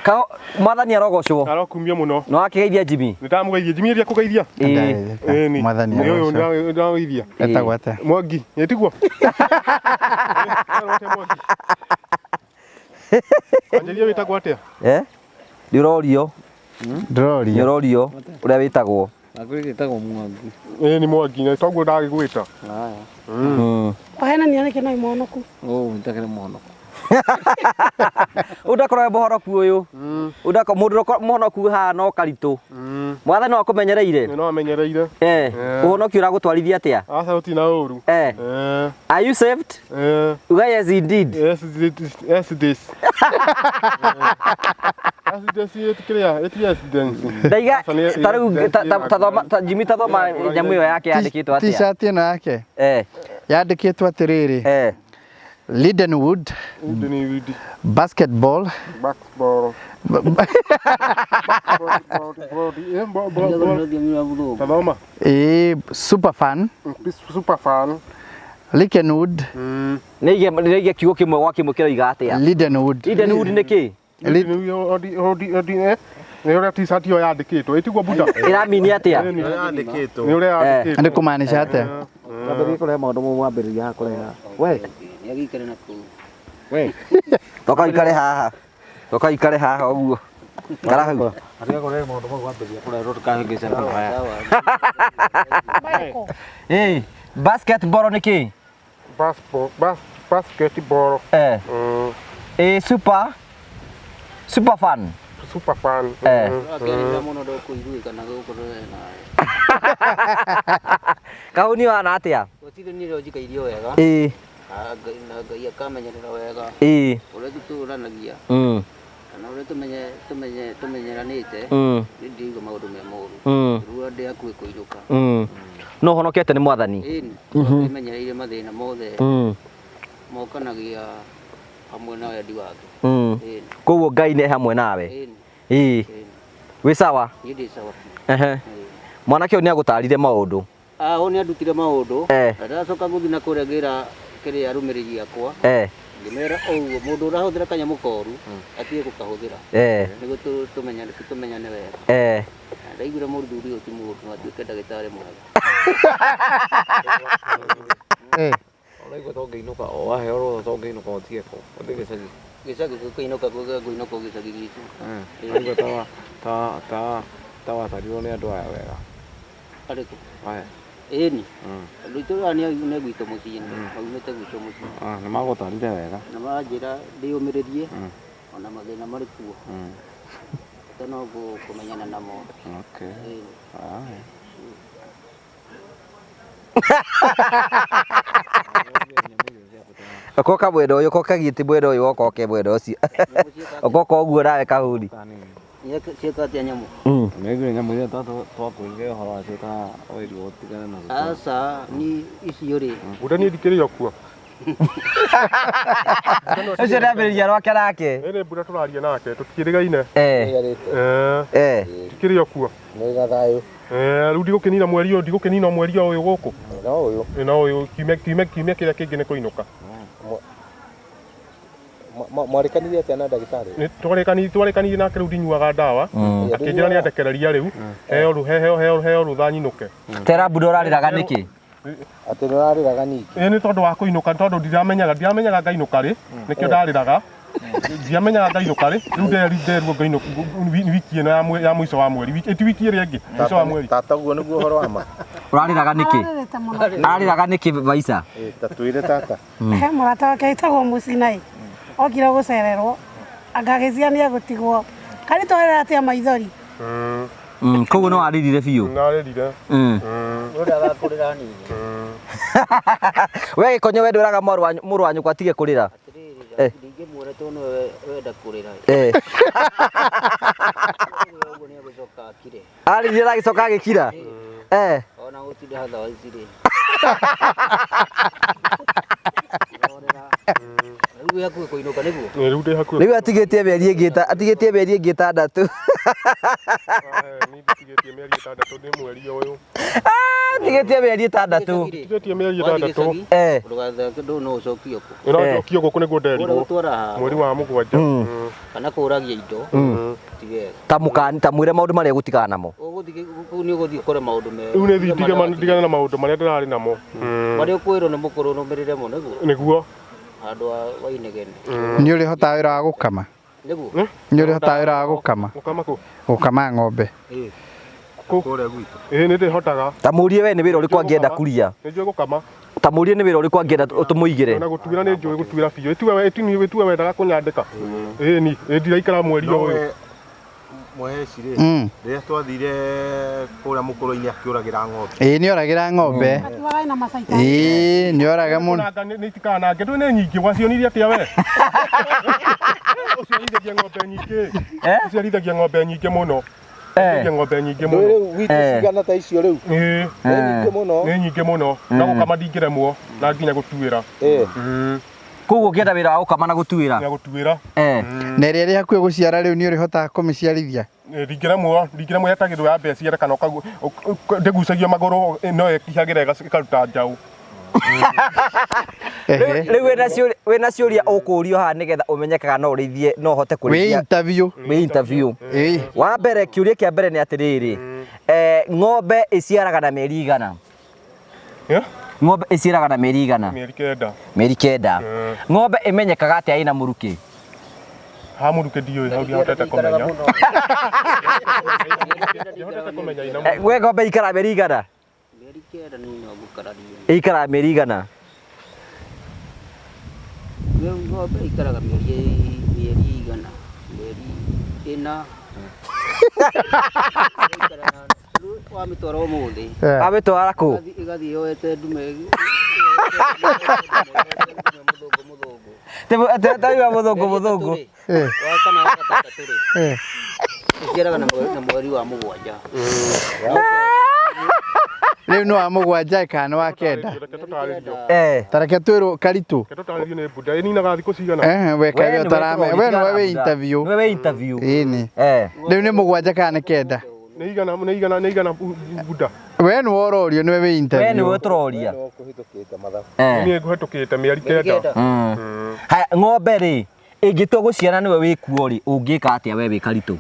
Ka mwathani arogocwo. Arokumio mũno. Nĩ wakĩgeithia Jimmy? Nĩ ndamũgeithia. Jimmy ĩrĩa kũgeithia. Ĩĩ. Ĩni. Mwathani Nĩ ũyũ arogocwo. ndamũgeithia. Etagwo atĩa? Mwangi, ĩ tiguo? Anjĩria wĩtagwo atĩa? Eh? Nĩ ũrorio. Nĩ Ndĩrorio. ũrorio ũrĩa wĩtagwo. Nakwä ĩtagwo Mwangi. Ĩ nĩ Mwangi, na toguo ndagĩgwĩta. Wahenania nĩkĩ no imonoku? Å njakĩrĩ mũhonoko. Ũndakorwo wĩ mũhonoku ũyũ. Ũndako mũndũ mũhonoku haha no karitũ. Mwathani no akũmenyereire. Nĩ no amenyereire. Eh. Ũhonoki ũragũtwarithia atĩa? Aca gũtirĩ na ũru. Eh. Eh. Are you saved? Eh. Uga yes indeed. Yes, yes, this. Yes, this kĩrĩa, it yes dance. Ndaiga Aca nĩ- ta rĩu ta thoma ta Jimmy ta thoma nyamũ ĩyo yake yandĩkĩtwo atĩa? T-shirt ĩno yake Eh. yandĩkĩtwo atĩrĩrĩ. Eh. Lindenwood Lindenwood basketball basketball. Rũthiomi rwa mũthũngũ. Tathoma. ĩĩ super fan Super fan. Lindenwood Nĩ ige kiugo kĩmwe gwa kĩmwe kĩroiga atĩa? Lindenwood Lindenwood nĩ kĩ? Nĩ ũrĩa t-shirt ĩyo yandĩkĩtwo. Ĩtiguo Buda? Ĩramini atĩa? Nĩ Yandĩkĩtwo. ũrĩa yandĩkĩtwo. Nĩ kũmaanisha atĩa? Ambĩrĩrie kũrehe maũndũ mau wambĩrĩria haha kũreha. We. Nĩ agĩikare na kũu. We. Toka ũikare haha. Toka ũikare haha ũguo. Ikara hau. Atiga kũrehe maũndũ mau wambĩrĩria kũrehe tũkahĩngĩcana haya. Sawa. Michael. Eh. Basketball nĩ kĩ? Basketball. Eh. Eh super fan. Super fan. Eh. Ũrakĩanĩrĩra mũno ndũkũiguĩka na gũkũ nawe. Kahuni wana atĩa? Gũtirĩ niĩ ndĩronjikairie wega. Ĩĩ. Na Ngai akamenyerera wega. Ĩĩ. Ũrĩa tũtũranagia kana ũrĩa tũmenyeranĩte nĩ ndiraigua maũndũ me moru. Rĩu ndĩ hakuhĩ kũinũka. No ũhonokete nĩ mwathani. Ĩni, nĩmenyereire mathĩna mothe mokanagia hamwe na wendi wake. Ĩni. Koguo Ngai nĩ hamwe nawe. Ĩni. Ĩĩ. Wĩ sawa? Niĩ ndĩ sawa biũ. Ehe. Mwanake ũyũ nĩ agũtarire maũndũ. Ah, ũyũ nĩ andutire maũndũ. Eh. Na ndacoka gũthiĩ na kũrĩa ngĩra kĩrĩa arũmĩrĩri akwa. Eh. Ngĩmera ũguo mũndũ ũrahũthĩra kanyamũ koru atige gũkahũthĩra. Eh. Nĩguo tũmenyane wega. Eh. Na ndaiguire mũthuri ũyũ ti mũũru no atuĩke ndagĩtarĩ mwega. Eh. Ũraigua ta ũngĩinũka o waheo rũtha ta ũngĩinũka ũtige kũ ũthiĩ gĩcagi. Gĩcagi gũkĩinũka ngũinũka gĩcagi gitũ. Ũraigua ta watarirwo nĩ andũ aya wega. Arĩkũ? Aya. Ĩni. Andũ aitũ aya nĩ gwitũ mũciĩ, maumĩte gwitũ mũciĩ. Nĩ magũtarire wega. Na manjĩra ndĩyũmĩrĩrie ona mathĩna marĩ kuo. Bata no kũmenyana namo. Okay. Ĩni. Aya. Okoka mwena ũyũ, okoka gĩtĩ mwena ũyũ, okoke mwena ũcio. Okoka ũguo nawe kahuri. Ciĩka atĩa nyamũ? Nĩaiguire nyamũ iria twakwĩrire ũhoro wacio ta wĩrirwo ũtigane nacio. Aca, ni icio rĩ. Buda niĩ ndikĩrĩ o kuo. Ũcio nĩambĩrĩria rwake nake. Nĩ Buda tũraria nake, tũtikĩrĩgaine. Eh. Eh. Ndikĩrĩ o kuo. Nĩ thayũ. Rĩu ndigũkĩnina mweri ũyũ, ndigũkĩnina mweri ũyũ gũkũ. No ũyũ. No ũyũ kiumia kĩrĩa kĩngĩ nĩ kũinũka. Mwarĩkanire atĩa na ndagĩtarĩ? Twarĩkanire nake rĩu ndinyuaga ndawa. Akĩnjĩra nĩ andekereria rĩu. Heo rũtha nyinũke. Tera Buda ũrarĩraga nĩkĩ? Atĩ nĩ ũrarĩraga ningĩ? Ĩĩ nĩ tondũ wa kũinũka, tondũ ndiramenyaga ngainũka rĩ, nĩkĩo ndarĩraga. Ndiamenyaga ngainũka rĩ, rĩu nderirwo ngainũka wiki ĩno ya mũico wa mweri. Ti wiki ĩrĩa ĩngĩ, mũico wa mweri. Tata guo nĩguo ũhoro wa ma. Ũrarĩraga nĩkĩ? Ararĩrĩte mũno. Ararĩraga nĩkĩ Vaica? Ta twĩre tata. He mũrata wake wĩtagwo Mũcinai okire gũcererwo angagĩcia nĩ egũtigwo karitwarĩra atĩa maithori. Koguo no warĩrire biũ. Narĩrire. Ũrĩraga kũrĩra hanini. We Gĩkonyo we ndwĩraga mũrũ wa nyũkwa atige kũrĩra. Atĩrĩrĩ, ndingĩmuona tondũ nĩwe wenda kũrĩra. Ũguo nĩ egũcoka akire. Arĩrire na agĩcoka agĩkira. Ona gũtinda hatha ici rĩ. Rĩu wĩ hakuhĩ kũinũka nĩguo? Rĩu ndĩ hakuhĩ. Rĩu atigĩtie mĩeri ĩngĩ atigĩtie mĩeri ĩngĩ ĩtandatũ. Niĩ nditigĩtie mĩeri ĩtandatũ nĩ mweri ũyũ. Atigĩtie mĩeri ĩtandatũ. Nditigĩtie mĩeri ĩtandatũ. Ndũgathake ndũ no ũcokio kũ. No njokio gũkũ nĩguo nderirwo. Ũgũtwara haha. Mweri wa mũgwanja. Kana kũragia indo. Ti wega. Ta mũkani ta mwĩre maũndũ marĩa ũgũtigana namo. Ũgũthiĩ kũu nĩ ũgũthiĩ ũkore maũndũ mega. Rĩu nĩ thiĩ ndigane na maũndũ marĩa ndĩrarĩ namo. Marĩa ũkwĩrwo nĩ mũkũrũ ũrũmĩrĩre mo nĩguo. Nĩguo. Handũ wa inegene. Nĩ ũrĩhotaga wĩra wa gũkama? Nĩguo. Nĩ ũrĩhotaga wĩra wa gũkama? Gũkama kũ? Gũkama ng'ombe. Kũrĩa gwitũ. Ĩĩ nĩ ndĩhotaga. Ta mũrie we nĩ wĩra ũrĩkũ angĩenda kuria. Nĩ njũĩ gũkama. Ta mũrie nĩ wĩra ũrĩkũ angĩenda tũmũigĩre. Na gũtuĩra nĩ njũĩ gũtuĩra biũ. Ĩtiwe wendaga kũnyandĩka. Ĩĩ ni ndiraikara mweri ũyũ. Mũheci rĩ, rĩrĩa twathire kũrĩa mũkũrũ-inĩ akĩũragĩra ng'ombe. Ĩĩ nĩ oragĩra ng'ombe. Atigaga ina macaitani. Ĩĩ nĩ oraga mũno. Nĩ itikanange ndũĩ nĩ nyingĩ wacionirie atĩa we? Ũciarithagia ng'ombe nyingĩ. Ũciarithagia ng'ombe nyingĩ mũno. Ũciarithagia ng'ombe nyingĩ mũno. Rĩu gwitũ cigana ta icio rĩu? Ĩĩ. Nĩ nyingĩ mũno. Nĩ nyingĩ mũno. Na gũkama ndingĩremwo na nginya gũtuĩra. Koguo ũngĩenda wĩra wa gũkama na gũtuĩra. Na gũtuĩra. Na ĩrĩa ĩrĩ hakuhĩ gũciara rĩu nĩ ũrĩhotaga kũmĩciarithia? Ndingĩremwo, ndingĩremwo yetagĩrwo ya mbeca ciara kana ndĩgucagia magũrũ no ĩkihagĩra ĩkaruta njaũ. Rĩu wĩna ciũria ũkũrio haha nĩgetha ũmenye kana no ũrĩithie no ũhote kũrĩithia. Wĩ interview. Wĩ interview. Wa mbere kĩũria kĩa mbere nĩ atĩrĩrĩ, ng'ombe ĩciaraga na mĩeri igana? Ng'ombe ĩciaraga na mĩeri igana? Mĩeri kenda. Mĩeri kenda. Ng'ombe ĩmenyekaga atĩa ĩna mũrukĩ? Ha mũrukĩ ndiũĩ, hau ndihotete kũmenya. Ndihotete kũmenya ina mũrukĩ. We ng'ombe ĩikaraga mĩeri igana? Mĩeri kenda nĩ no ngũkararia. Ĩikaraga mĩeri igana? Ng'ombe ĩikaraga mĩeri igana, mĩeri ĩna. Wamĩtwara ũmũthĩ. Wamĩtwara kũ? Ĩgathiĩ yoete ndume. Mũthũngũ. Taiwa mũthũngũ mũthũngũ. Wa kana wa gatandatũ rĩ. Ĩciaraga na mweri wa mũgwanja. Rĩu nĩ wa mũgwanja kana nĩ wa kenda? Ta reke twĩrwo Karitũ. Reke tũtarĩrio nĩ Buda. Ĩninaga thikũ cigana? We kaĩ ũtarame. We nĩwe wĩ interview. Nĩwe wĩ interview. Ĩni. Rĩu nĩ mũgwanja kana nĩ kenda? Nĩ igana, nĩ igana, nĩ igana Buda. We nĩwe ũrorio, nĩwe wĩ interview. We nĩwe tũroria. Niĩ ngũhetũkĩte mĩeri kenda. Haya, ng'ombe rĩ ĩngĩtua gũciara nĩwe wĩkuo rĩ, ũngĩka atĩa we wĩ Karitũ?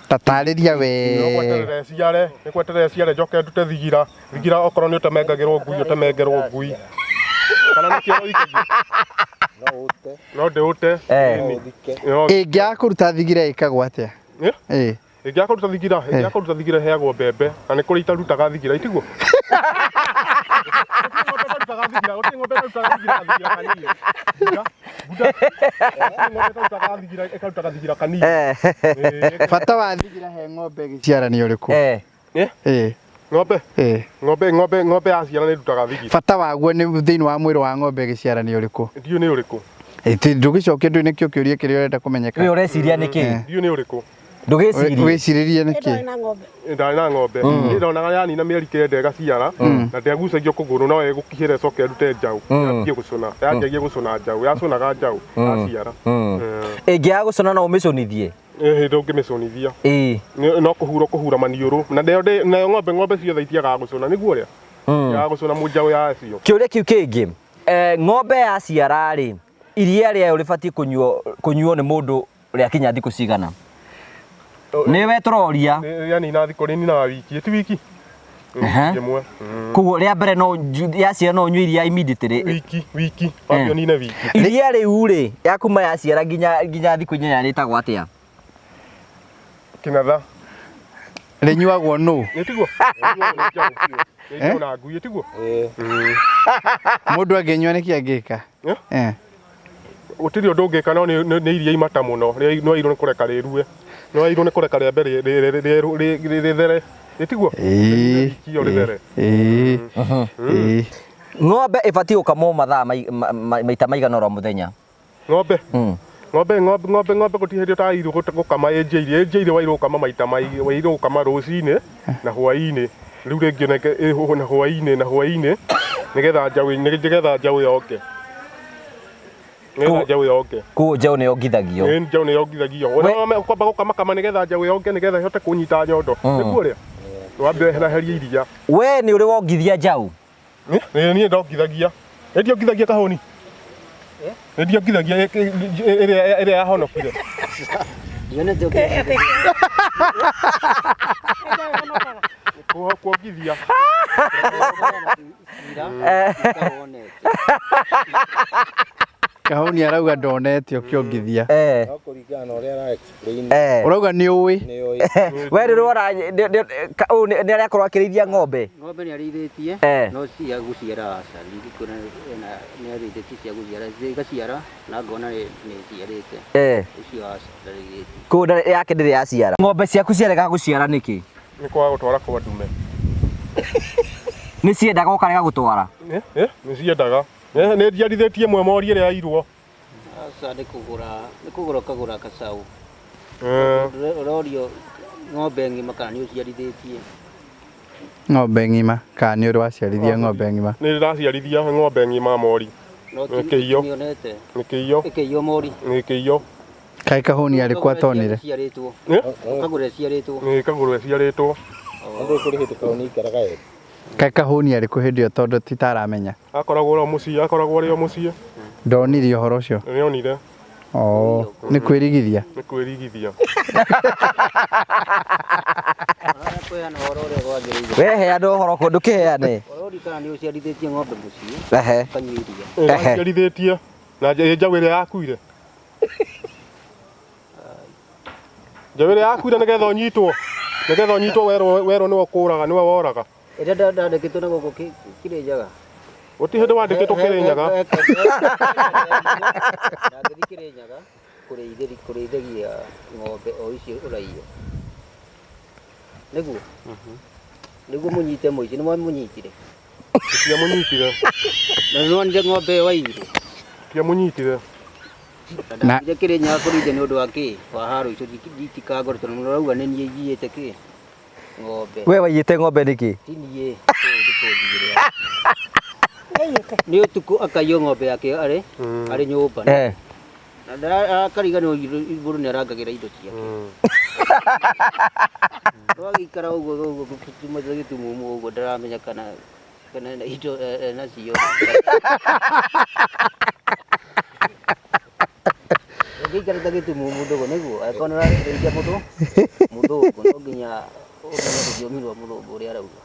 Ta tarĩria we. Nĩ gweterera ĩciare, nĩ gweterera ĩciare njoke ndute thigira. Thigira okorwo nĩ ũtemengagĩrwo ngui, ũtemengerwo ngui. Kana nĩ kĩoro ikagio? No ndĩũte. Ĩngĩaga kũruta thigira ĩkagwo atĩa? Ĩngĩaga kũruta thigira, ĩngĩaga kũruta thigira ĩheagwo mbembe, na nĩ kũrĩ itarutaga thigira, itiguo? Gũtirĩ ng'ombe ĩtarutaga thigira gathigira kanini. Ng'ombe ĩtarutaga thigira ĩkaruta gathigira kanini. Bata wa thigira he ng'ombe ĩgĩciara nĩ ũrĩkũ? Ng'ombe? Ng'ombe ng'ombe ng'ombe yaciara nĩ ĩrutaga thigira. Bata waguo nĩ thĩinĩ wa mwĩrĩ wa ng'ombe ĩgĩciara nĩ ũrĩkũ? Ndiũĩ nĩ ũrĩkũ. Ndũgĩcokia ndũĩ nĩkĩo kĩũria kĩrĩa ũrenda kũmenyeka. We ũreciria nĩkĩ? Ndiũĩ nĩ ũrĩkũ. Ndũgĩcirie. Wĩcirĩrie nĩkĩ? Ndarĩ na ng'ombe. Niĩ ndonaga yanina mĩeri kenda ĩgaciara na ndĩagucagio kũgũrũ no ĩgũkihĩra ĩcoke ĩrute njaũ. Yanjie gũcũna, yanjagia gũcũna njaũ, yacunaga njaũ yaciara. Ĩngĩaga gũcũna no ũmĩcũnithie? Ĩĩ ndũngĩmĩcũnithia. No kũhura kũhura maniũrũ na nayo ng'ombe ng'ombe ciothe itiagaga gũcũna nĩguo ũrĩa? Itiagaga gũcũna njaũ yacio. Kĩũria kĩu kĩngĩ, ng'ombe yaciara rĩ, iria rĩayo rĩbatiĩ kũnyuo nĩ mũndũ rĩakinya thikũ cigana? Nĩwe tũroria. Yanina thikũ rĩninaga wiki, ti wiki? Aha. Wiki ĩmwe. Koguo rĩa mbere no yaciara no ũnyue iria immediately. Wiki, wiki, wambe ũnine wiki. Iria rĩu rĩ, ya kuma yaciara nginya thikũ 8 rĩtagwo atĩa? Kĩng'atha. Rĩnyuagwo nũ? Nĩ tiguo? Nĩ njaũ na ngui, tiguo? Mũndũ angĩnyua nĩkĩ angĩka? Eh. Gũtirĩ ũndũ ũngĩka no nĩ iria imata mũno. Nĩ wairwo nĩ kũreka rĩrue. Nĩ wairwo nĩ kũreka rĩambe rĩthere. Nĩ tiguo? Kio rĩthere. Ng'ombe ĩbatiĩ gũkamwo mathaa maita maigana oro mũthenya? Ng'ombe? Ng'ombe ng'ombe ng'ombe ng'ombe gũtirĩ hĩndĩ ũtagĩrĩirwo gũkama ĩnjĩire. Ĩnjĩire wairwo gũkama maita wairwo gũkama rũcinĩ na hwaĩ-inĩ. Rĩu rĩngĩ na hwaĩ-inĩ na hwaĩ-inĩ nĩgetha njaũ nĩgetha njaũ yonge. Nĩgetha njaũ yonge. Koguo njaũ nĩ yongithagio. Ĩĩ njaũ nĩ yongithagio. Ona kwamba gũkamakama nĩgetha njaũ yonge nĩgetha ĩhote kũnyita nyondo. Nĩguo ũrĩa? Wambe wehererie iria. We nĩ ũrĩ wongithia njaũ? Nĩ niĩ ndongithagia. Nĩ ndiongithagia kahũni. Nĩ ndiongithagia ĩrĩa yahonokire. Kuongithia. Kahũni arauga ndonete ũkĩongithia. No kũringana na ũrĩa ara explain. Ũrauga nĩ ũĩ. Nĩ ũĩ. We nĩ ũrona ũyũ nĩ arakorwo akĩrĩithia ng'ombe. Ng'ombe nĩ arĩithĩtie no cia gũciara aca. Ndingĩkwĩra nĩ arĩithĩtie cia gũciara, igaciara na ngona nĩ iciarĩte. Ũcio aca ndarĩithĩtie. Koguo yake ndĩrĩ yaciara. Ng'ombe ciaku ciaregaga gũciara nĩkĩ? Nĩ kwaga gũtwara kwa ndume. Nĩ ciendaga ũkarega gũtwara? Nĩ ciendaga. Nĩ njiarithĩtie ĩmwe mori ĩrĩa yairwo. Aca nĩ kũgũra, nĩ kũgũra ũkagũra gacaũ. Ũrorio ng'ombe ng'ima kana nĩ ũciarithĩtie? Ng'ombe ng'ima kana nĩ ũrĩ waciarithia ng'ombe ng'ima? Nĩ ndĩraciarithia ng'ombe ng'ima mori. No Nĩ kĩiyo. Nĩonete. Nĩ kĩiyo. Ĩkĩiywo mori. Nĩ kĩiyo. Kaĩ kahũni arĩ kwa atonire? Ĩciarĩtwo. Ũkagũra ĩciarĩtwo. Nĩ ĩkagũrwo ĩciarĩtwo. Andũ kũrĩ hĩndĩ kahũni aikaraga ĩ. Kaĩ kahũni arĩ kũ hĩndĩ ĩyo tondũ ti ta aramenya? Akoragwo o mũciĩ, akoragwo arĩ o mũciĩ. Ndonire ũhoro ũcio? Nĩonire. Oh, nĩ kwĩrigithia? Nĩ kwĩrigithia. We heana ũhoro kũ ndũkĩheane. Ũrori kana nĩ ũciarithĩtie ng'ombe mũciĩ? Ehe. Ũkanyua iria. Ndaciarithĩtie na njaũ ĩrĩa yakuire. Njaũ ĩrĩa yakuire nĩgetha ũnyitwo. Nĩgetha ũnyitwo werwo nĩwe ũkũraga, nĩwe woraga. Ĩrĩa ndandĩkĩtwo na gũkũ Kĩrĩnyaga. Gũtirĩ hĩndĩ wandĩkĩtwo Kĩrĩnyaga. Ndangĩthiĩ Kĩrĩnyaga kũrĩithagia ng'ombe o icio ũraiya. Nĩguo? Nĩguo mũnyite mũici, nĩ mwamũnyitire? Tũtiamũnyitire. Na nĩ wonire ng'ombe ĩyo waiyire? Tũtiamũnyitire. Ndathire Kĩrĩnyaga kũrĩithia nĩ ũndũ wa kĩ? Wa haro icio nditikangore tondũ mũrauga nĩ niĩ njiyĩte kĩ? Ng'ombe. We waiyĩte ng'ombe nĩkĩ? Ti niĩ. Nĩ ũtukũ akaiywo ng'ombe yake arĩ nyũmba. Na akariganĩrwo mũndũ nĩ arangagĩra indo ciake. No agĩikara ũguo ũguo gĩtumumu ũguo ndaramenya kana indo nacio. Ũngĩikara ta gĩtumumu ndũgũ nĩguo angĩkorwo nĩ ũrarĩithia mũndũ mũthũngũ no nginya ũmenye rũthiomi rwa mũthũngũ ũrĩa arauga.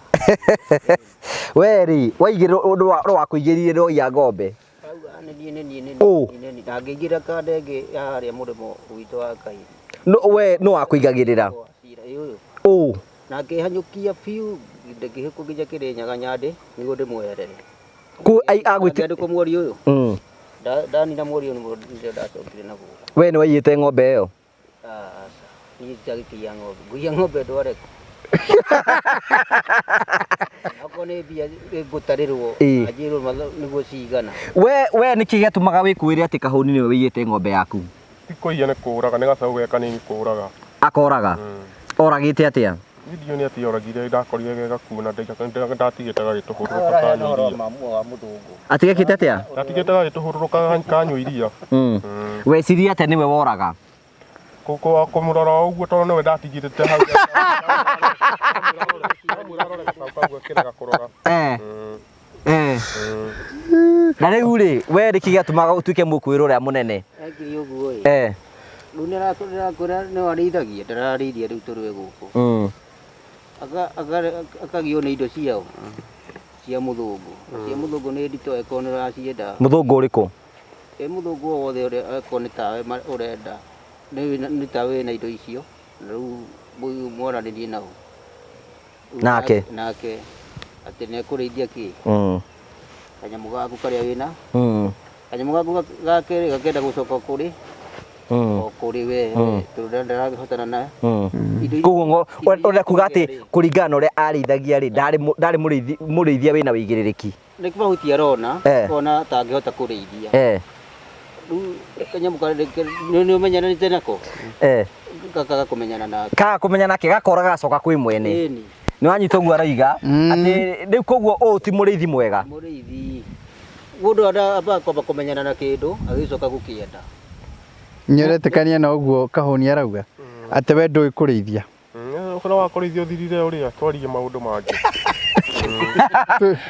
We rĩ waigĩrĩrwo ũndũ wa kũigĩrĩire nĩ waiya ng'ombe? Arauga nĩ niĩ nĩ niĩ nĩ niĩ nĩ niĩ ndangĩingĩra kanda ĩngĩ ya harĩa mũrĩmo witũ wa Kairi. We nũ wakũigagĩrĩra? Ũyũ. Ũ. Na ngĩhanyũkia biũ ngĩhĩkwo nginya Kĩrĩnyaga Nyandĩ nĩguo ndĩmweherere. Kũ agwĩti Ngĩandĩkwo mweri ũyũ. Ndanina mweri ũyũ nĩguo ndacokire na gũkũ. We nĩ waiyĩte ng'ombe ĩyo? Aca, niĩ nditagĩkĩiya ng'ombe. Ngũiya ng'ombe ndware kũ? Okorwo nĩ mbia ngũtarĩrwo, anjĩrwo nĩguo cigana. We nĩkĩ gĩatũmaga wĩkũĩre atĩ kahũni nĩwe wĩiyĩte ng'ombe yaku? Ti kũiya nĩ kũũraga, nĩ gacaũ ge kanini kũũraga. Akoraga? Oragĩte atĩa? Niĩ ndiũĩ nĩ atĩa oragire, ndakorire ge gakuũ na ndatigĩte gagĩtũhũrũrũka kanyua iria. Atĩ gekĩte atĩa? Ndatigĩte gagĩtũhũrũrũka kanyua iria. Weciria atĩa nĩwe woraga? Kũmũrora o ũguo tondũ nĩwe ndatigĩte hau. Ndamwĩra arore gacaũ kau gakĩrega kũrora. Na rĩu rĩ, we nĩkĩ gĩatũmaga ũtuĩke mũkũĩrwo ũrĩa mũnene? Ekire ũguo ĩ. Rĩu nĩarakwĩra nĩ warĩithagia, ndararĩithia rĩu tũrĩ gũkũ. Akagio nĩ indo ciao cia mũthũngũ. Cia mũthũngũ nĩ nditũ angĩkorwo nĩ ũracienda. Mũthũngũ ũrĩkũ? Ĩ mũthũngũ o wothe ũrĩa angĩkorwo nĩ tawe ũrenda, nĩ tawe wĩna indo icio, na rĩu mwaranĩrie nao. Nake? Nake atĩ nĩ ekũrĩithia kĩ? Kanyamũ gaku karĩa wĩna? Kanyamũ gaku ga kerĩ gakenda gũcoka kũrĩ? O kũrĩ we, tondũ ndarahotana na Koguo ũrenda kuga atĩ kũringana na ũrĩa arĩithagia rĩ, ndarĩ mũrĩithia wĩna wĩigĩrĩrĩki. Nĩ mahuti arona, ona atangĩhota kũrĩithia. Rĩu kanyamũ karĩa nĩ ũmenyanĩte nako? Gakaga kũmenyana nake. Kaga kũmenyana nake, gakora gagacoka kwĩ mwene. Ĩni. Nĩ wanyita ũguo aroiga, atĩ rĩu koguo ũyũ ti mũrĩithi mwega. Mũrĩithi. Mũndũ ambaga kwamba kũmenyana na kĩndũ, agĩcoka gũkĩenda. Nĩ ũretĩkania na ũguo Kahũni arauga? Atĩ we ndũĩ kũrĩithia. Ũhoro wa kũrĩithia ũthirire ũrĩa, twarie maũndũ mangĩ.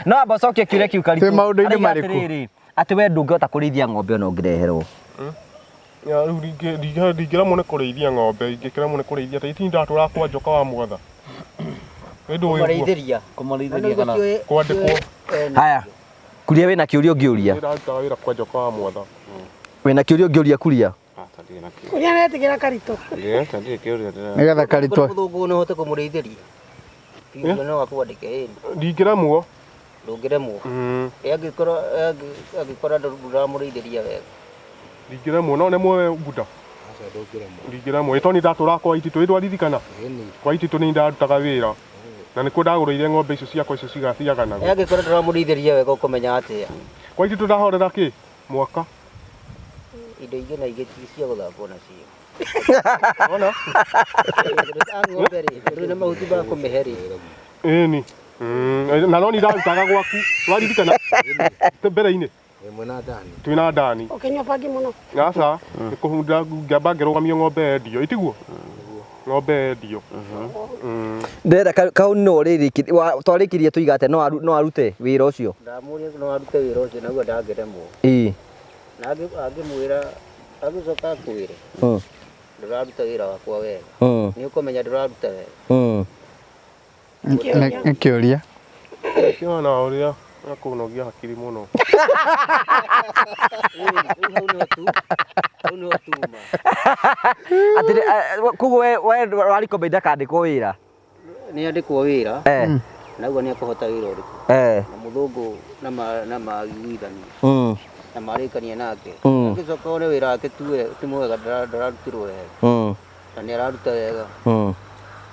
No amba ũcokie kĩũria kĩu Karitũ. Twĩ maũndũ-inĩ Arauga marĩkũ? atĩrĩrĩ, atĩ we ndũngĩhota kũrĩithia ng'ombe ona ũngĩreherwo. Ya, rĩu ndingĩremwo nĩ kũrĩithia ng'ombe, ingĩkĩremwo nĩ kũrĩithia atĩa? Itinĩ ndatũraga kwa njoka wa mwatha. Nĩ ndũĩ ũguo. Kũmarĩithĩria. Kũmarĩithĩria kana? Kwandĩkwo. Haya, Kuria wĩna kĩũria ũngĩũria? Ndĩrarutaga wĩra kwa njoka wa mwatha. Wĩna kĩũria ũngĩũria Kuria? Kuria nĩetigĩra Karitũ. Nĩgetha Karitũ. Mũthũngũ no ũhote kũmũrĩithĩria. Kiugo no akwandĩke ĩni. Ndingĩremwo. Ndũngĩremwo. Ĩ angĩkorwo ndũramũrĩithĩria wega. Ndingĩremwo, no nemwo we Buda. Ndingĩremwo. Ĩ tondũ ndatũraga kwa Ititũ, ĩ ndwaririkana? Kwa Ititũ nĩ ndarutaga wĩra. Na nĩkuo ndagũrĩire ng'ombe icio ciakwa icio cigaciaganaga. Ĩ angĩkorwo ndũramũrĩithĩria wega ũkũmenya atĩa? Kwa Ititũ ndahorera kĩ? Mwaka. Indo ingĩ na ingĩ ti cia gũthakwo nacio. Ona? Ng'ombe rĩ, ndũrĩ na mahuti ma kũmĩhe rĩ. Ĩni. Na no nĩ ndarutaga gwaku. Waririkana? Mbere-inĩ. Mwena Dani. Twĩna Dani. Ũkĩnyua bangi mũno. Aca, nĩ kũhunda ngĩamba ngĩrũgamio ng'ombe yendio, ĩtiguo? Ng'ombe yendio. Ndĩrenda kau no rĩrĩki, twarĩkirie tũiga atĩa, no arute wĩra ũcio? Ndamũria no arute wĩra ũcio naguo ndangĩremwo. Na angĩmwĩra, angĩcoka akwĩre, ndũraruta wĩra wakwa wega. Nĩ ũkũmenya ndũraruta wega. Nĩ kĩũria. Kĩona ũrĩa akũnogia hakiri mũno. Hau nĩho tuma. Atĩrĩ, koguo we warikombĩ ndakandĩkwo wĩra? Nĩ andĩkwo wĩra. Naguo nĩ akũhota wĩra ũrĩkũ? Na mũthũngũ na maiguithania. Na marĩkania nake. Angĩcoka one wĩra wake ti mwega, ndararutirwo wega. Na nĩ araruta wega.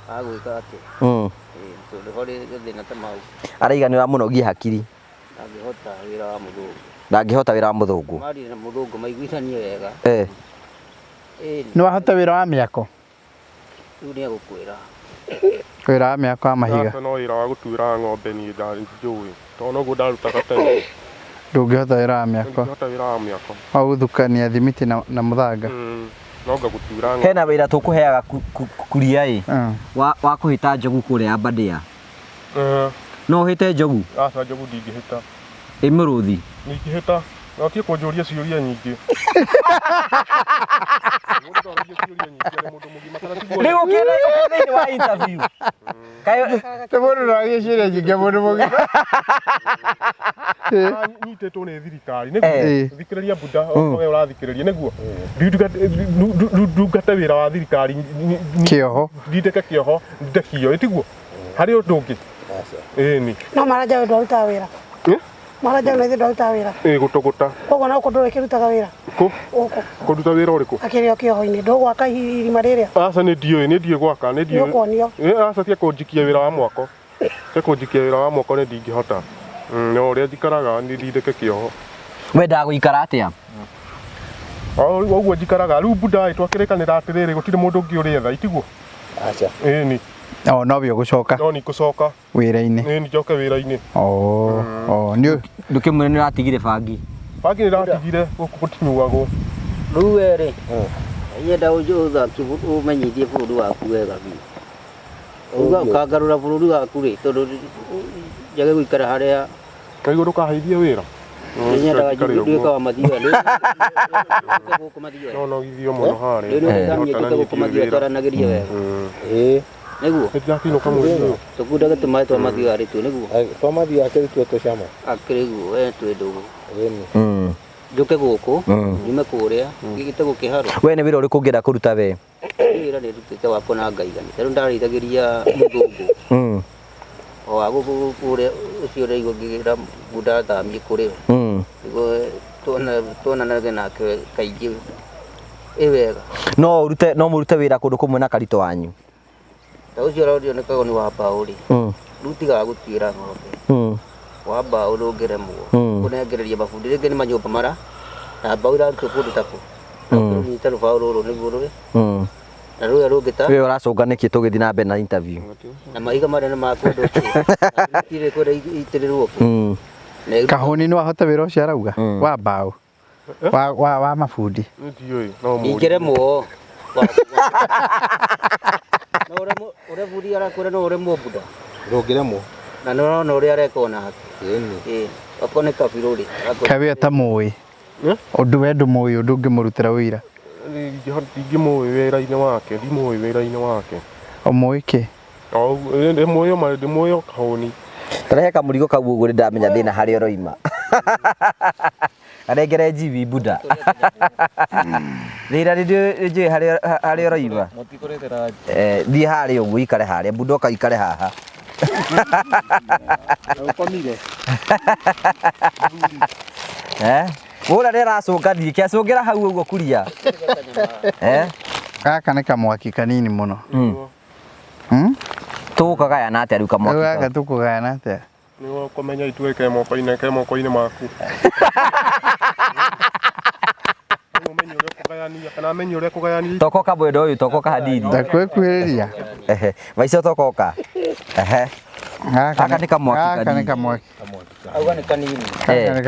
Agwĩka atĩa? Tondũ harĩ gathĩna ta mau. Araiga nĩ ũramũnogia hakiri. Ndangĩhota wĩra wa mũthũngũ. Ndangĩhota wĩra wa mũthũngũ. Marie na mũthũngũ maiguithanie wega. Nĩ wahota wĩra wa mĩako? Rĩu nĩ egũkwĩra. Wĩra wa mĩako wa mahiga. Aca, no wĩra wa gũtuĩra ng'ombe niĩ njũĩ. Tondũ noguo ndarutaga tene. Ndũngĩhota wĩra wa mĩako. Ndũngĩhota wĩra wa mĩako. Wa gũthukania thimiti na mũthanga. No ngagũtuĩra ng'ombe. Hena wĩra tũkũheaga kuria ĩ. Wa kũhĩta njogu kũrĩa Aberdare. No ũhĩte njogu? Aca, njogu ndingĩhĩta. Ĩ mũrũthi? Ndingĩhĩta. No ũtige kũnjũria ciũria nyingĩ. Rĩu ũkĩrĩ thĩinĩ wa interview. Kaĩ Te mũndũ no agĩe ciũria nyingĩ mũndũ mũgima. Nyitĩtwo nĩ thirikari, nĩguo? Thikĩrĩria Buda, we ũrathikĩrĩria, nĩguo? Ndungate wĩra wa thirikari, Kĩoho. Ndindĩke kĩoho, ndekio, ĩtiguo? Harĩ ũndũ ũngĩ? Ĩni. No maraja we ndwarutaga wĩra. Maraja we ndwarutaga wĩra. Ĩ, gũtũgũta. Koguo no kũndũ ũrĩkĩrutaga wĩra. Kũ? Gũkũ. Kũruta wĩra ũrĩkũ? Akĩrĩ o kĩoho-inĩ, ndũgwaka irima rĩrĩa. Aca, nĩ ndiũĩ, nĩ ndiũĩ gwaka, nĩ ndiũĩ. Nĩ ũkuonio. Aca, tia kũnjikia wĩra wa mwako. Tia kũnjikia wĩra wa mwako nĩ ndingĩhota. No ũrĩa njikaraga nĩ ndindĩke kĩoho. Wendaga gũikara atĩa? O ũguo njikaraga. Rĩu Buda ĩ, twakĩrĩkanĩra atĩrĩrĩ, gũtirĩ mũndũ ũngĩ ũrĩetha, itiguo? Aca. Ĩni. O, no we ũgũcoka. No nĩ ngũcoka. Wĩra-inĩ. Ĩni, njoke wĩra-inĩ. O, nĩ Ndũkĩmwĩre nĩ ũratigire bangi. Bangi nĩ ndatigire, gũkũ gũtinyuagwo. Rĩu we rĩ, nyenda ũthaki ũmenyithie bũrũri waku wega biũ. Uga ũkangarũra bũrũri waku rĩ, tondũ njage gũikara harĩa. Kaigua ndũkaheithie wĩra? Nyendaga nduĩke wa Mathioya. Gũkũ Mathioya. No nogithio mũno harĩa. Rĩu nĩ njuke gũkũ Mathioya twaranagĩrie wega. Nĩguo. Nĩndĩrakĩinũka mweri ũyũ. Tũkundage tũmaĩ twa mathiũ arĩ tuo nĩguo. Twa mathiũ akĩrĩ tuo tũcama. Akĩrĩ guo we twĩ ndũgũ. Ĩni. Njũke gũkũ nyume kũrĩa gĩgĩte gũkĩharwo. We nĩ wĩra ũrĩkũ ũngĩenda kũruta we? Wĩra nĩ ndutĩte wakwa na ngaigania. Tarĩu ndarĩithagĩria mũthũngũ. O wa gũkũ kũrĩa ũcio ũraigua ngĩra bunda athamie kũrĩ we. Nĩguo tuonanage nake kaingĩ ĩ wega. No ũrute no mũrute wĩra kũndũ kũmwe na Karitũ wanyu. Ta ũcio ũrarionekaga nĩ wa mbaũ rĩ. Rĩu tigaga gũtuĩra ng'ombe. Wa mbaũ ndũngĩremwo kũnengereria mabundi rĩngĩ nĩ manyũmba mara na mbaũ irarutwo kũndũ ta kũ. Ũnyite rũbaũ rũrũ nĩguo rũrĩ. Na rũrĩa rũngĩ ta We ũracũnga nĩkĩ tũgĩthiĩ na mbere na interview? Na mahiga marĩa nĩ ma kũndũ kũ. Itirĩ kwenda itĩrĩrwo kũ. Kahũni no ahote wĩra ũcio arauga wa mbaũ wa mabundi. Ndiũĩ no mũũrie. Ingĩremwo. No ũrĩa bundi arakwĩra no ũremwo bunda. Ndũngĩremwo. Na nĩ ũrona ũrĩa areka onake. Ĩni. Ĩĩ. Okorwo nĩ kabirũ rĩ. Kaĩ we ũtamũĩ? Ũndũ we ndũmũĩ ũndũ ũngĩmũrutĩra wĩra? Ndingĩmũĩ wĩra-inĩ wake, ndimũĩ wĩra-inĩ wake. Ũmũĩ kĩ? Ndĩmũĩ ndĩmũĩ o kahũni. Tarehe kamũrigo kau ũguo nĩndamenya thĩna harĩa ũroima. Karengere njibi bunda. Thĩna nĩnjũĩ harĩa ũroima. Thiĩ harĩa ũguo ikare harĩa bunda ũka ikare haha. Ũkomire. Wona nĩ aracũnga thiĩ kĩacũngĩra hau ũguo kuria. Gaka nĩ kamwaki kanini mũno. Tũgũkagayana atĩa rĩu kamwaki kau? Gaka tũkũgayana atĩa? Nĩguo kũmenya itue ke moko-inĩ ke moko-inĩ maku. Ũmenye ũrĩa ũkũgayania kana amenye ũrĩa ũkũgayania. Tokoka mwena ũyũ tokoka hanini. Ndakwĩkuhĩrĩria. Maica tokoka. Gaka nĩ kamwaki kanini. Gaka nĩ kamwaki. Auga nĩ kanini. Gaka nĩ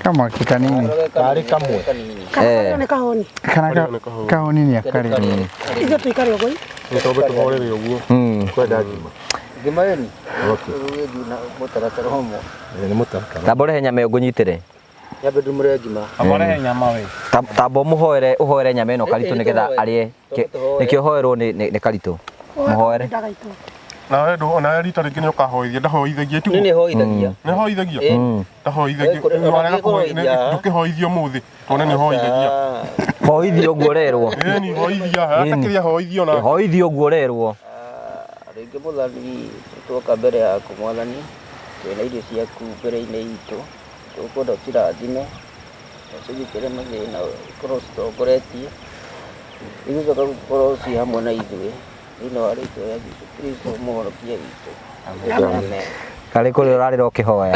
kamwaki kanini. Karĩ kamwe. Kana nĩ kahũni. Kana kahũni nĩ akarĩ. Ithuĩ tũikare ũguo. Nĩ twambe tũhorere ũguo. Kwenda ngima. Ngima ĩni. Mũtaratara ũmwe. Nĩ mũtaratara. Tamba ũrehe nyama ĩyo ngũnyitĩre. Nyambe ndumũre ngima. Amba ũrehe nyama we. Tamba ũmũhoere ũhoere nyama ĩno Karitũ nĩgetha arĩe. Nĩkĩo ũhoerwo nĩ Karitũ. Mũhoere. Nawe ndũ nawe rita rĩngĩ nĩ ũkahoithia ndahoithagia tu. Nĩ hoithagia. Nĩ hoithagia. Ndahoithagia. Warega kũhoithia ndũkĩhoithio mũthĩ. Tuone nĩ hoithagia. Hoithio ũguo ũrerwo. Ĩni hoithia. Atakĩria hoithio na. Hoithio ũguo ũrerwo. Rĩngĩ mũthani twoka mbere yaku mwathani twĩna irio ciaku mbere-inĩ itũ tũkwenda ũcirathime ũcigitĩre mathĩna ũkorwo ũcitongoretie igũcoka gũkorwo ci hamwe na ithuĩ thĩinĩ wa rĩtwa rĩa Jesũ Kristo mũhonokia witũ. Amen. Karĩ kũrĩa ũrarĩra ũkĩhoya.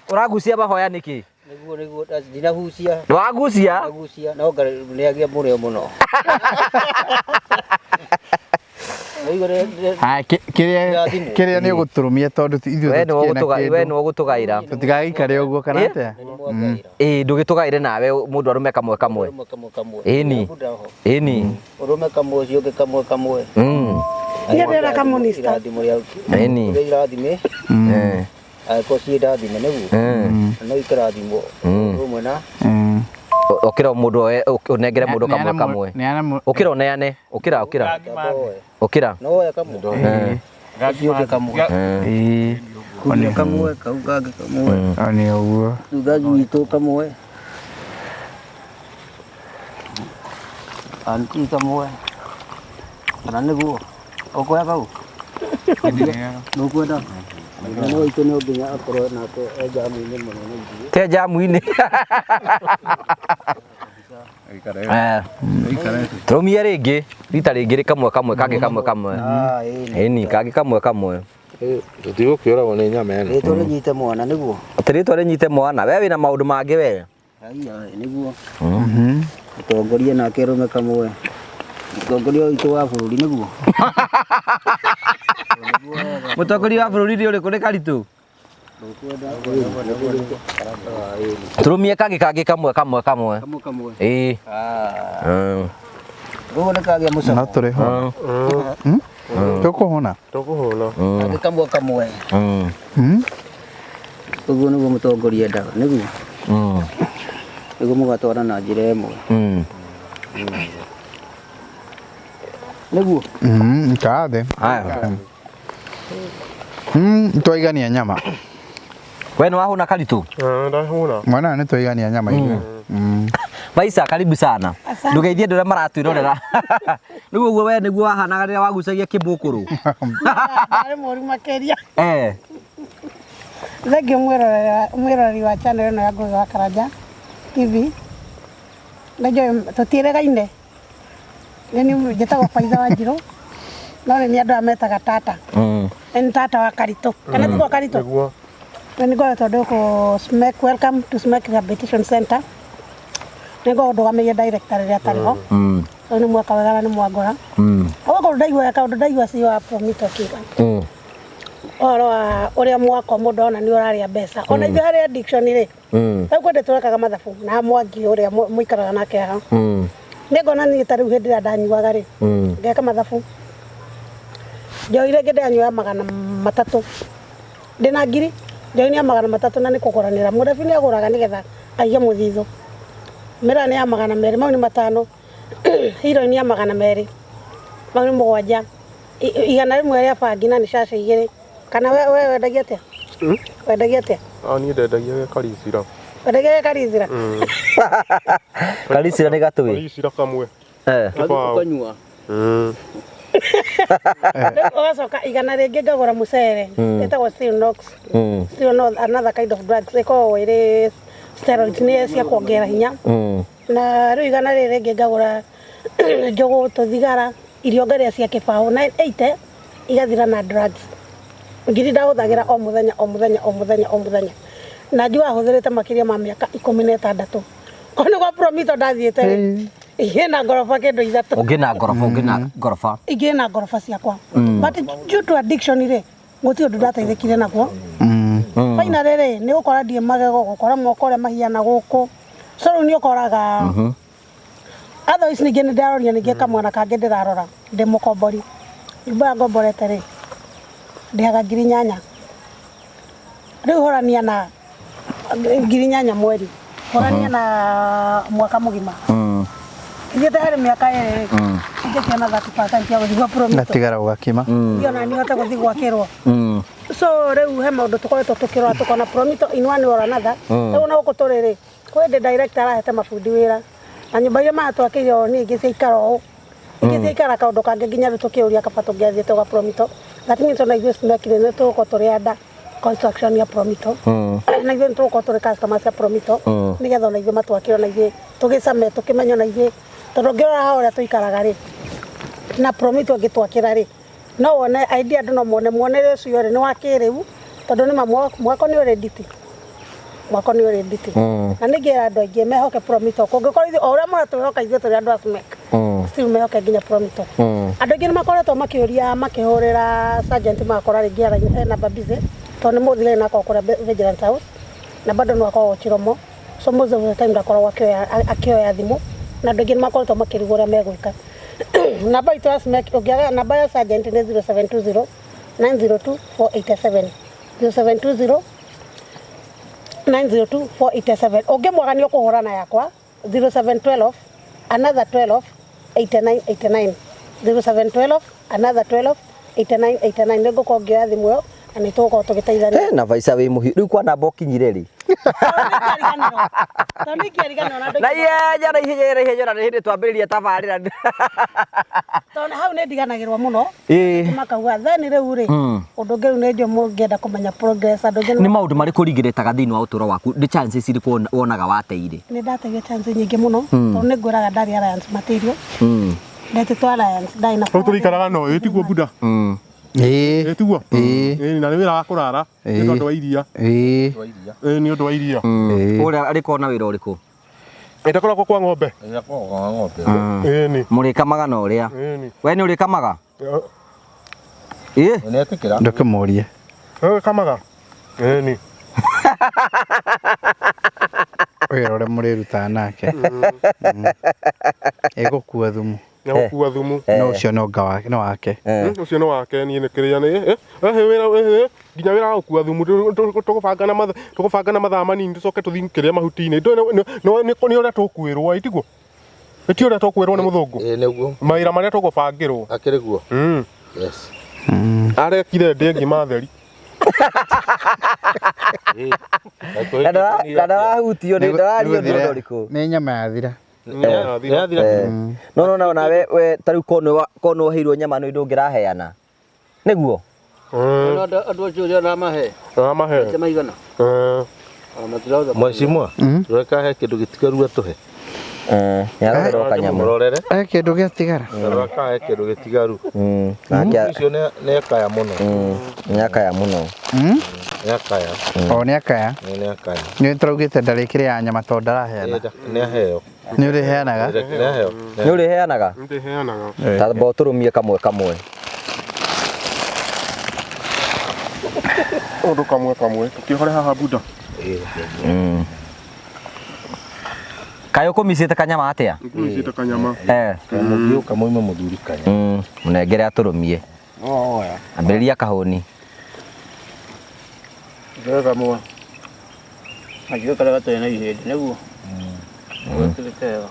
Ũragucia mahoya nĩkĩ? Nĩguo nĩguo ndinagucia. Ndwagucia? Ndinagucia no nĩagĩa mũrĩo mũno. Kĩrĩa nĩ ũgũtũrũmia tondũ ithuĩ tũtikĩrĩ na kĩndũ. We nĩwe ũgũtũgaĩra. Tũtigagĩikare ũguo kana atĩa? Ĩĩ ndũgĩtũgaĩre nawe mũndũ arũme kamwe kamwe. Ĩni. Ĩni. Ũrũme kamwe ũcio ũngĩ kamwe kamwe. Niĩ ndĩrenda kamũnista. Ĩni. Irathime. Angĩkorwo ciĩ ndathime nĩguo. No ikĩrathimwo rũmwe na Ũkĩra mũndũ ũnengere mũndũ kamwe kamwe. Ũkĩra ũneane. Ũkĩra ũkĩra. Ũkĩra. No woya kamwe. Ũcio ũngĩ kamwe. Ĩĩ. Kuria kamwe kau kangĩ kamwe. Nĩ ũguo. Thutha witũ kamwe. Anti kamwe. Kana nĩguo. Ũkuoya kau? Nũkwenda? Mwana witũ no nginya akorwo nake e njamu-inĩ mũno na ithuĩ. Te njamu-inĩ. Tũrũmie rĩngĩ rita rĩngĩ kamwe kamwe kangĩ kamwe kamwe. Ĩni kangĩ kamwe kamwe. Tũtigũkĩũragwo nĩ nyama ĩno. Rĩtwa rĩnyite mwana nĩguo. Atĩ rĩtwa rĩnyite mwana. We wĩna maũndũ mangĩ we. Haiya nĩguo. Mũtongoria nake rũme kamwe. Mũtongoria witũ wa bũrũri nĩguo. Mũtongoria wa bũrũri nĩ ũrĩkũ nĩ Karitũ? Tũrũmie kangĩ kangĩ kamwe kamwe kamwe. Kamwe. Ĩĩ. Rũu nĩ kagĩa mũcamo. No tũrĩ ho. Tũkũhũna. Tũkũhũna. Kangĩ kamwe kamwe. Ũguo nĩguo mũtongoria endaga nĩguo. Nĩguo mũgatwara na njĩra ĩmwe. Nĩguo. Ikara thĩ. Haya. Twaigania nyama. We nĩ wahũna Karitũ? Ndahũna. Mwana nĩ twaigania nyama ithuĩ. Maisa, karibu sana. Asante. Ndũgeithie andũ arĩa maratwĩrorera. Rĩu ũguo we nĩguo wahanaga rĩrĩa wagucagia kĩbũkũrũ. Ndarĩ mũru makĩria. Thengiũ mwĩroreri wa channel ĩno ya Ngugi wa Karanja TV. Nĩnjũĩ tũtiĩrĩgaine. Nĩ niĩ njĩtagwo Faitha Wanjirũ. No nĩ niĩ andũ aya metaga tata. Nĩ tata wa Karitũ. Kana tiguo Karitũ? Nĩguo. Nĩ ngoretwo ndĩ gũkũ SMEC, welcome to SMEC Rehabilitation Center. Nĩ ngoragwo ndũgamĩrĩire director rĩrĩa atarĩ ho. So nĩ mwaka wega na nĩ mwangora. Ũguo ndaigua kaũndũ ndaigua CEO wa Promito akiuga. Ũhoro wa ũrĩa mwako mũndũ ona nĩ ũrarĩa mbeca. Ona ithuĩ harĩ addiction rĩ. Rĩu kwĩ tũrekaga mathabu na Mwangi ũrĩa mũikaraga nake haha. Nĩ ngona niĩ ta rĩu hĩndĩ ĩrĩa ndanyuaga rĩ. Ngeka mathabu. Njohi rĩngĩ ndĩranyuaga 300. Ndĩna ngiri. Njohi nĩ ya 300 na nĩ kũgũranĩra. Mũrebi nĩ agũraga nĩgetha aige mũthithũ. Mĩraa nĩ ya 200, mau nĩ 5. Hero nĩ ya 200. Mau nĩ 7. 100 rĩa bangi na nĩ caca 2. Kana we wendagia atĩa? Wendagia atĩa? Niĩ ndendagia gĩa Karicira. Wendagia gĩa Karicira? Karicira nĩ gatũĩ? Karicira kamwe. Kĩbaũ. Ũkanyua. Rĩu ũgacoka 100 rĩngĩ ngagũra mũcere. Ĩtagwo Stilnox. Stilnox, another kind of drugs. Ĩkoragwo ĩrĩ steroids, nĩ cia kuongerera hinya. Na rĩu 100 rĩrĩ rĩngĩ ngagũra njũgũ, tũthigara, irio ngarĩa cia kĩbaũ. Na 80 igathira na drugs. Ngiri ndahũthagĩra o mũthenya, o mũthenya, o mũthenya, o mũthenya. Na njugaga hũthĩrĩte makĩria ma mĩaka 16. Korwo nĩ gwa Promito ndathiĩte rĩ, ingĩ na ngoroba kĩndũ 3. Ũngĩ na ngoroba, ũngĩ na ngoroba. Ingĩ na ngoroba ciakwa. But due to addiction rĩ, gũtirĩ ũndũ ndateithĩkire naguo. Finally rĩ, nĩ gũkora ndiĩ magego, gũkora moko ũrĩa mahiana gũkũ. So rĩu nĩ ũkoraga otherwise ningĩ nĩ ndĩraroria ningĩ kamwana kangĩ ndĩrarora, ndĩ mũkombori. Nyũmba ĩyo ngomborete rĩ, ndĩhaga ngiri 8. Rĩu hũrania na ngiri 8 mweri. Hũrania na mwaka mũgima. Ithuĩ harĩ mĩaka 2 rĩ, ingĩkĩona 30% ya gũthiĩ gwa Promito. Ngatigara ũgakima. Niĩ ona niĩ hote gũthiĩ gwakĩrwo. So rĩu he maũndũ tũkoretwo tũkĩrora tũkona Promito in one or another. Rĩu ona gũkũ tũrĩ rĩ, kwĩ hĩndĩ director arahete mabundi wĩra. Na nyũmba iria maratwakĩire o niĩ ingĩ ciaikara ũũ. Ingĩ ciaikara kaũndũ kangĩ nginya rĩu tũkĩũria kaba tũngĩathiĩte gwa Promito. That means ona ithuĩ SMEC rĩ, nĩ tũgũkorwo tũrĩ under construction ya Promito. Na ithuĩ nĩ tũgũkorwo tũrĩ customers ya Promito. Nĩgetha ona ithuĩ matwakĩre ona ithuĩ tũgĩcame tũkĩmenye ona ithuĩ. Tondũ ũngĩrora haha ũrĩa tũikaraga rĩ, na Promito ĩngĩtwakĩra rĩ, no wone idea andũ no mone muonere ũcio rĩ nĩ wa kĩrĩu, tondũ nĩ ma mwako nĩ ũrĩ nditi. Mwako nĩ ũrĩ nditi. Na ningĩra andũ aingĩ mehoke Promito. Kũngĩkorwo ithuĩ o ũrĩa mũratwĩhoka ithuĩ tũrĩ andũ a SMEC. Still mehoke nginya Promito. Andũ aingĩ nĩ makoretwo makĩũria makĩhũrĩra sergeant magakora rĩngĩ ena busy, tondũ nĩ mũthigari na akoragwo kũrĩa Vigilance House, na bado no akoragwo Chiromo. So most of the time ndakoragwo akĩoya thimũ, na andũ aingĩ nĩ makoretwo makĩrigwo ũrĩa megwĩka. Namba itũ ya SMEC, ũngĩaga namba ya sergeant nĩ 0720 902 487. 0720 902 487. Ũngĩmwaga nĩ ũkũhũra na yakwa 0712 another 12 89 89. 0712 another 12 89 89. Nĩ ngũkorwo ngĩoya thimũ ĩyo na nĩ tũgũkorwo tũgĩteithania. Na Faisa wĩ mũhiũ. Rĩu kwa namba ũkinyire rĩ? Tondũ nĩ ingĩariganĩrwo na andũ Na aingĩ. ihenya, na ihenya, na ihenya, na nĩ hĩndĩ twambĩrĩria tabarĩra. Tondũ hau nĩ ndiganagĩrwo mũno. Makauga, then rĩu rĩ, ũndũ ũngĩ rĩu nĩ njũĩ mũngĩenda kũmenya progress, andũ angĩ Nĩ maũndũ marĩkũ ũringĩrĩtaga thĩinĩ wa ũtũũro waku? Nĩ chances irĩkũ wonaga wateire? Nĩ ndateire chance nyingĩ mũno, tondũ nĩ ngwĩraga ndarĩ Alliance material. Ndetĩtwo Alliance, ndarĩ na Rĩu tũrĩikaraga na ũyũ, tiguo Buda? Ĩĩ. Tiguo? Ĩĩ. Ĩĩ, na nĩ wĩra wa kũrara, nĩ tondũ wa iria. Ĩĩ. Ĩĩ, nĩ ũndũ wa iria. Ũrĩa arĩkorwo na wĩra ũrĩkũ? Ĩtakoragwo kwa ng'ombe. Ĩtakoragwo kwa ng'ombe. Ĩĩ nĩ. Mũrĩkamaga na ũrĩa? Ĩĩ nĩ. We nĩ ũrĩkamaga? Ĩĩ. Nĩetĩkĩra. Ndũkĩmũrie. Ũrĩkamaga? Ĩĩ nĩ. Wĩra ũrĩa mũrĩrutaga nake. Ĩgũkua thumu. Nĩ gũkua thumu. No ũcio no nga wake, no wake. Ũcio no wake, niĩ nĩ kĩrĩa nĩ, wĩra, nginya wĩra wa gũkua thumu, tũgũbanga na mathaa manini, tũcoke tũthiĩ kĩrĩa mahuti-inĩ. Ndũĩ nĩ ũrĩa tũkuĩrwo, ĩ, tiguo? Nĩ ũrĩa tũkwĩrwo nĩ mũthũngũ. Ĩĩ nĩguo. Mawĩra marĩa tũgũbangĩrwo. Akĩrĩ guo. Yes. Arekire ndĩ ngima theri. Na ndarahutio nĩ ndarario nĩ ũndũ ũrĩkũ. Nĩ nyama yathira. Yathira. No no no nawe we ta rĩu korwo nĩ woheirwo nyama nĩ ndũngĩraheana. Nĩguo? Andũ acio ũrĩa ũramahe. Ũramahe. Maigana. Mheshimiwa, reka he kĩndũ gĩtigaru atũhe. Nĩarorerwo kanyamũ. Mũrorere. He kĩndũ gĩatigara. Reka he kĩndũ gĩtigaru. Nake Ũcio nĩ akaya mũno. Nĩ akaya mũno. Nĩ akaya. O nĩ akaya. Nĩ akaya. Nĩ tũraugĩte ndarĩkĩrĩa nyama tondũ ndaraheana. Nĩ aheo. Nĩ ũrĩheanaga? Nĩ aheo. Nĩ ũrĩheanaga? Ndĩheanaga. Ta mbo tũrũmie kamwe kamwe. Ũndũ kamwe kamwe. Tũkĩhore haha buda. Kaĩ ũkũmicĩte kanyama atĩa? Ngũmicĩte kanyama. Mũgĩũka moime mũthuri kanya. Mũnengere atũrũmie. Ambĩrĩria kahũni. Kamwe. Acio karĩa gatarĩ na ihĩndĩ nĩguo. Gũtirĩ kega.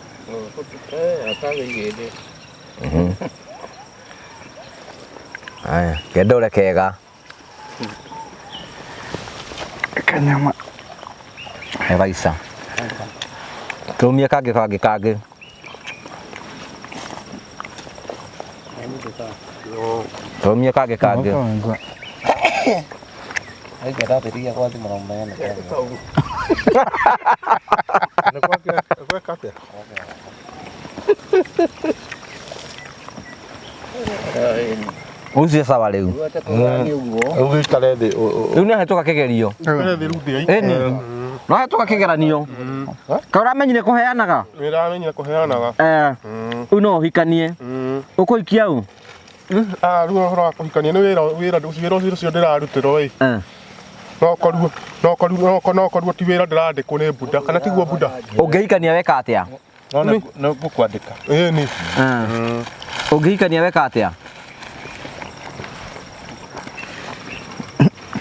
Gatarĩ ihĩndĩ. Aya, kendore kega. Kanyama. He baisa. Tũrũmie kangĩ kangĩ kangĩ. Tũrũmie kangĩ kangĩ. Nĩ gweka atĩa? Ũcio sawa rĩu. Rĩu gĩikare thĩ. Rĩu nĩ ahĩtũka kĩgerio. Ĩni. No ahĩtũka kĩgeranio. Kaĩ ũramenyire kũheanaga? Nĩ ndamenyire kũheanaga. Rĩu no ũhikanie. Ũkũhikia ũ? Rĩu ũhoro wa kũhikania nĩ wĩra wĩra wĩra ũcio ndĩrarutĩrwo ĩ. No korwo ti wĩra ndĩrandĩkwo nĩ buda kana tiguo buda. Ũngĩhikania weka atĩa? No nĩ ngũkwandĩka. Ĩni. Ũngĩhikania weka atĩa?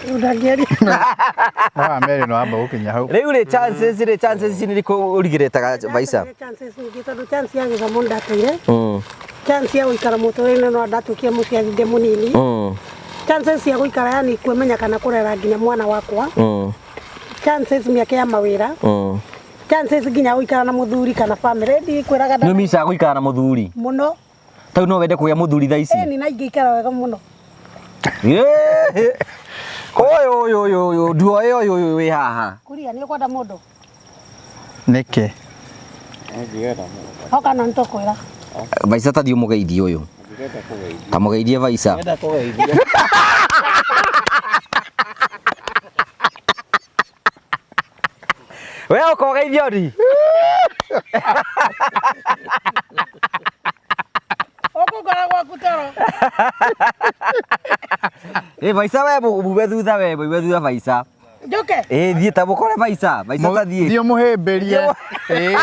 Ndangĩaria. No Mary no amba gũkinya hau. Rĩu rĩ chances rĩ chances nĩ irĩkũ ũrigĩrĩtaga Baisa? Chances nyingĩ tondũ chance ya gĩthomo ndatũire. Chance ya gũikara mũtũrĩre no ndatuĩkire mũciari ndĩ mũnini. Chances ya gũikara yani kwĩmenya kana kũrera nginya mwana wakwa. Chances mĩaka ya mawĩra. Chances nginya gũikara na mũthuri kana family ndikwĩraga Nĩ ũmicaga gũikara na mũthuri? Mũno. Tau no wende kũgĩa mũthuri thaa ici? Ĩni na ingĩikara wega mũno. Ũyũ ũyũ ũyũ ũyũ nduoĩ ũyũ ũyũ wĩ haha. Kuria nĩ ũkwenda mũndũ? Nĩkĩ? Oka no nĩtũkwĩra. Baisa ta thiĩ ũmũgeithie ũyũ. Ta mũgeithie Baisa. We ũka ũgeithie ori. Ũkũngora gwaku toro. Ĩ Baisa we mume thutha we mume thutha Baisa. Njoke? Ĩ thiĩ ta mũkore Baisa. Baisa ta thiĩ. Thiĩ ũmũhĩmbĩrie. Ĩ.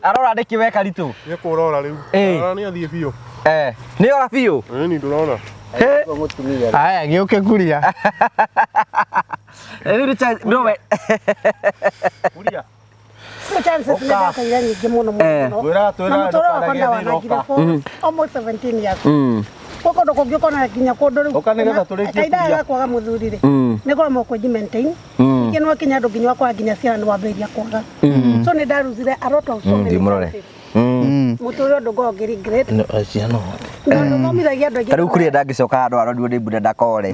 Arora nĩkĩ weka ritũ? Nĩ kũrora rĩu. Arora nĩ athiĩ biũ. Nĩ ora biũ? Ĩni ndũrona. Aya gĩũke kuria. Rĩu nĩ chance no we. Kuria. Chances nĩ ndateire nyingĩ mũno mũno. Twĩraga Na mũtũrĩre wakwa ndawanangire for almost 17 years. Gwĩ kũndũ kũngĩ ũkona nginya kũndũ rĩu. Ũka nĩgetha tũrĩkie Kahinda kuria. ga kwaga mũthuri rĩ. Nĩ kũremwo kwĩji maintain. Ningĩ nĩ wakinya andũ nginya wakwaga nginya ciana nĩ wambĩrĩria kwaga. So nĩ ndaruzire a lot of so many Thiĩ mũrore. chances. Mũtũrĩre ũndũ ngoragwo ngĩ regret. Na ũndũ thomithagia andũ aingĩ. Ta rĩu kuria ndangĩcoka handũ arorirwo nĩ mbura ndakore.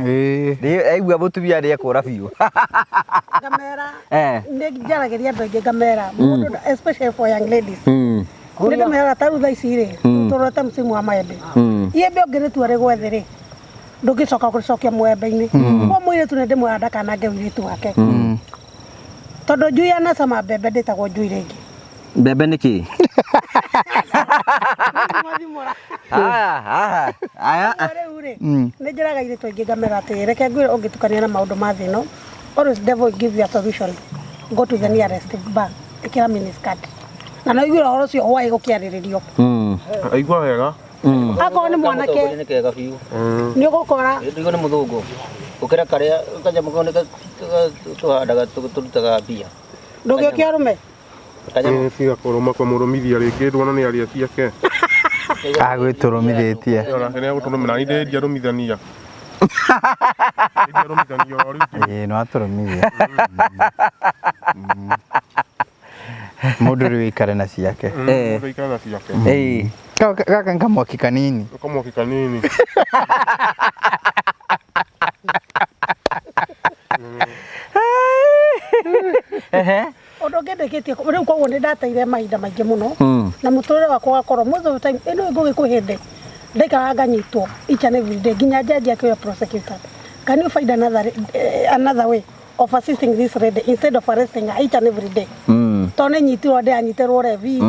Aigua mũtumia nĩ ekũra biũ. Ngamera nĩ njaragĩria andũ aingĩ ngamera mũndũ especially for young ladies. Nĩ ndĩmeraga ta rĩu thaa ici rĩ tũrorete msimu wa maembe. Iembe ũngĩrĩtua rĩgwe thĩ rĩ ndũngĩcoka kũrĩcokia mwembe-inĩ. Koguo mũirĩtu nĩ ndĩmwĩraga ndakanange ũirĩtu wake. Tondũ njui yanacama mbembe ndĩtagwo njui rĩngĩ. Mbembe nĩ kĩ? Aya, aya. Rĩu rĩ nĩ njĩraga airĩtu aingĩ ngamera atĩrĩ reke ngwĩre ũngĩtukania na maũndũ ma thĩ ĩno always devil will give you a solution go to the nearest bar ĩkĩra miniskirt na no iguĩra ũhoro ũcio hwaĩ gũkĩarĩrĩrio. Aigua wega. Akorwo nĩ mwanake Nĩ kega biũ. nĩ ũgũkora Ndigwo nĩ mũthũngũ. Gũkĩra karĩa kanyamũ kau nĩ tũhandaga tũrutaga mbia. Ndũngĩũkia arũme? Kanyamũ. Tiga kũrũma kũmũrũmithia rĩngĩ ndwona nĩ aria ciake. Agwĩtũrũmithĩtie. Onake nĩ agũtũrũmĩra nĩ ndiarũmithania. Ndiarũmithania o rĩu. Ĩĩ no atũrũmithie. Mũndũ rĩu aikare na ciake. Mũndũ aikare na ciake. Ĩĩ. Gaka nĩ kamwaki kanini. Kamwaki kanini. Ehe. Ũndũ ũngĩ ndĩkĩtie rĩu koguo nĩ ndateire mahinda maingĩ mũno na mũtũrĩre wakwa ũgakorwo most of the time ĩno ngũgĩ kwĩ hĩndĩ ndaikaraga nganyitwo each and every day nginya judge akĩoya prosecutor. Can you find another way of assisting this lady instead of arresting her each and every day? Tondũ nĩ nyitirwo ndĩranyitirwo rebi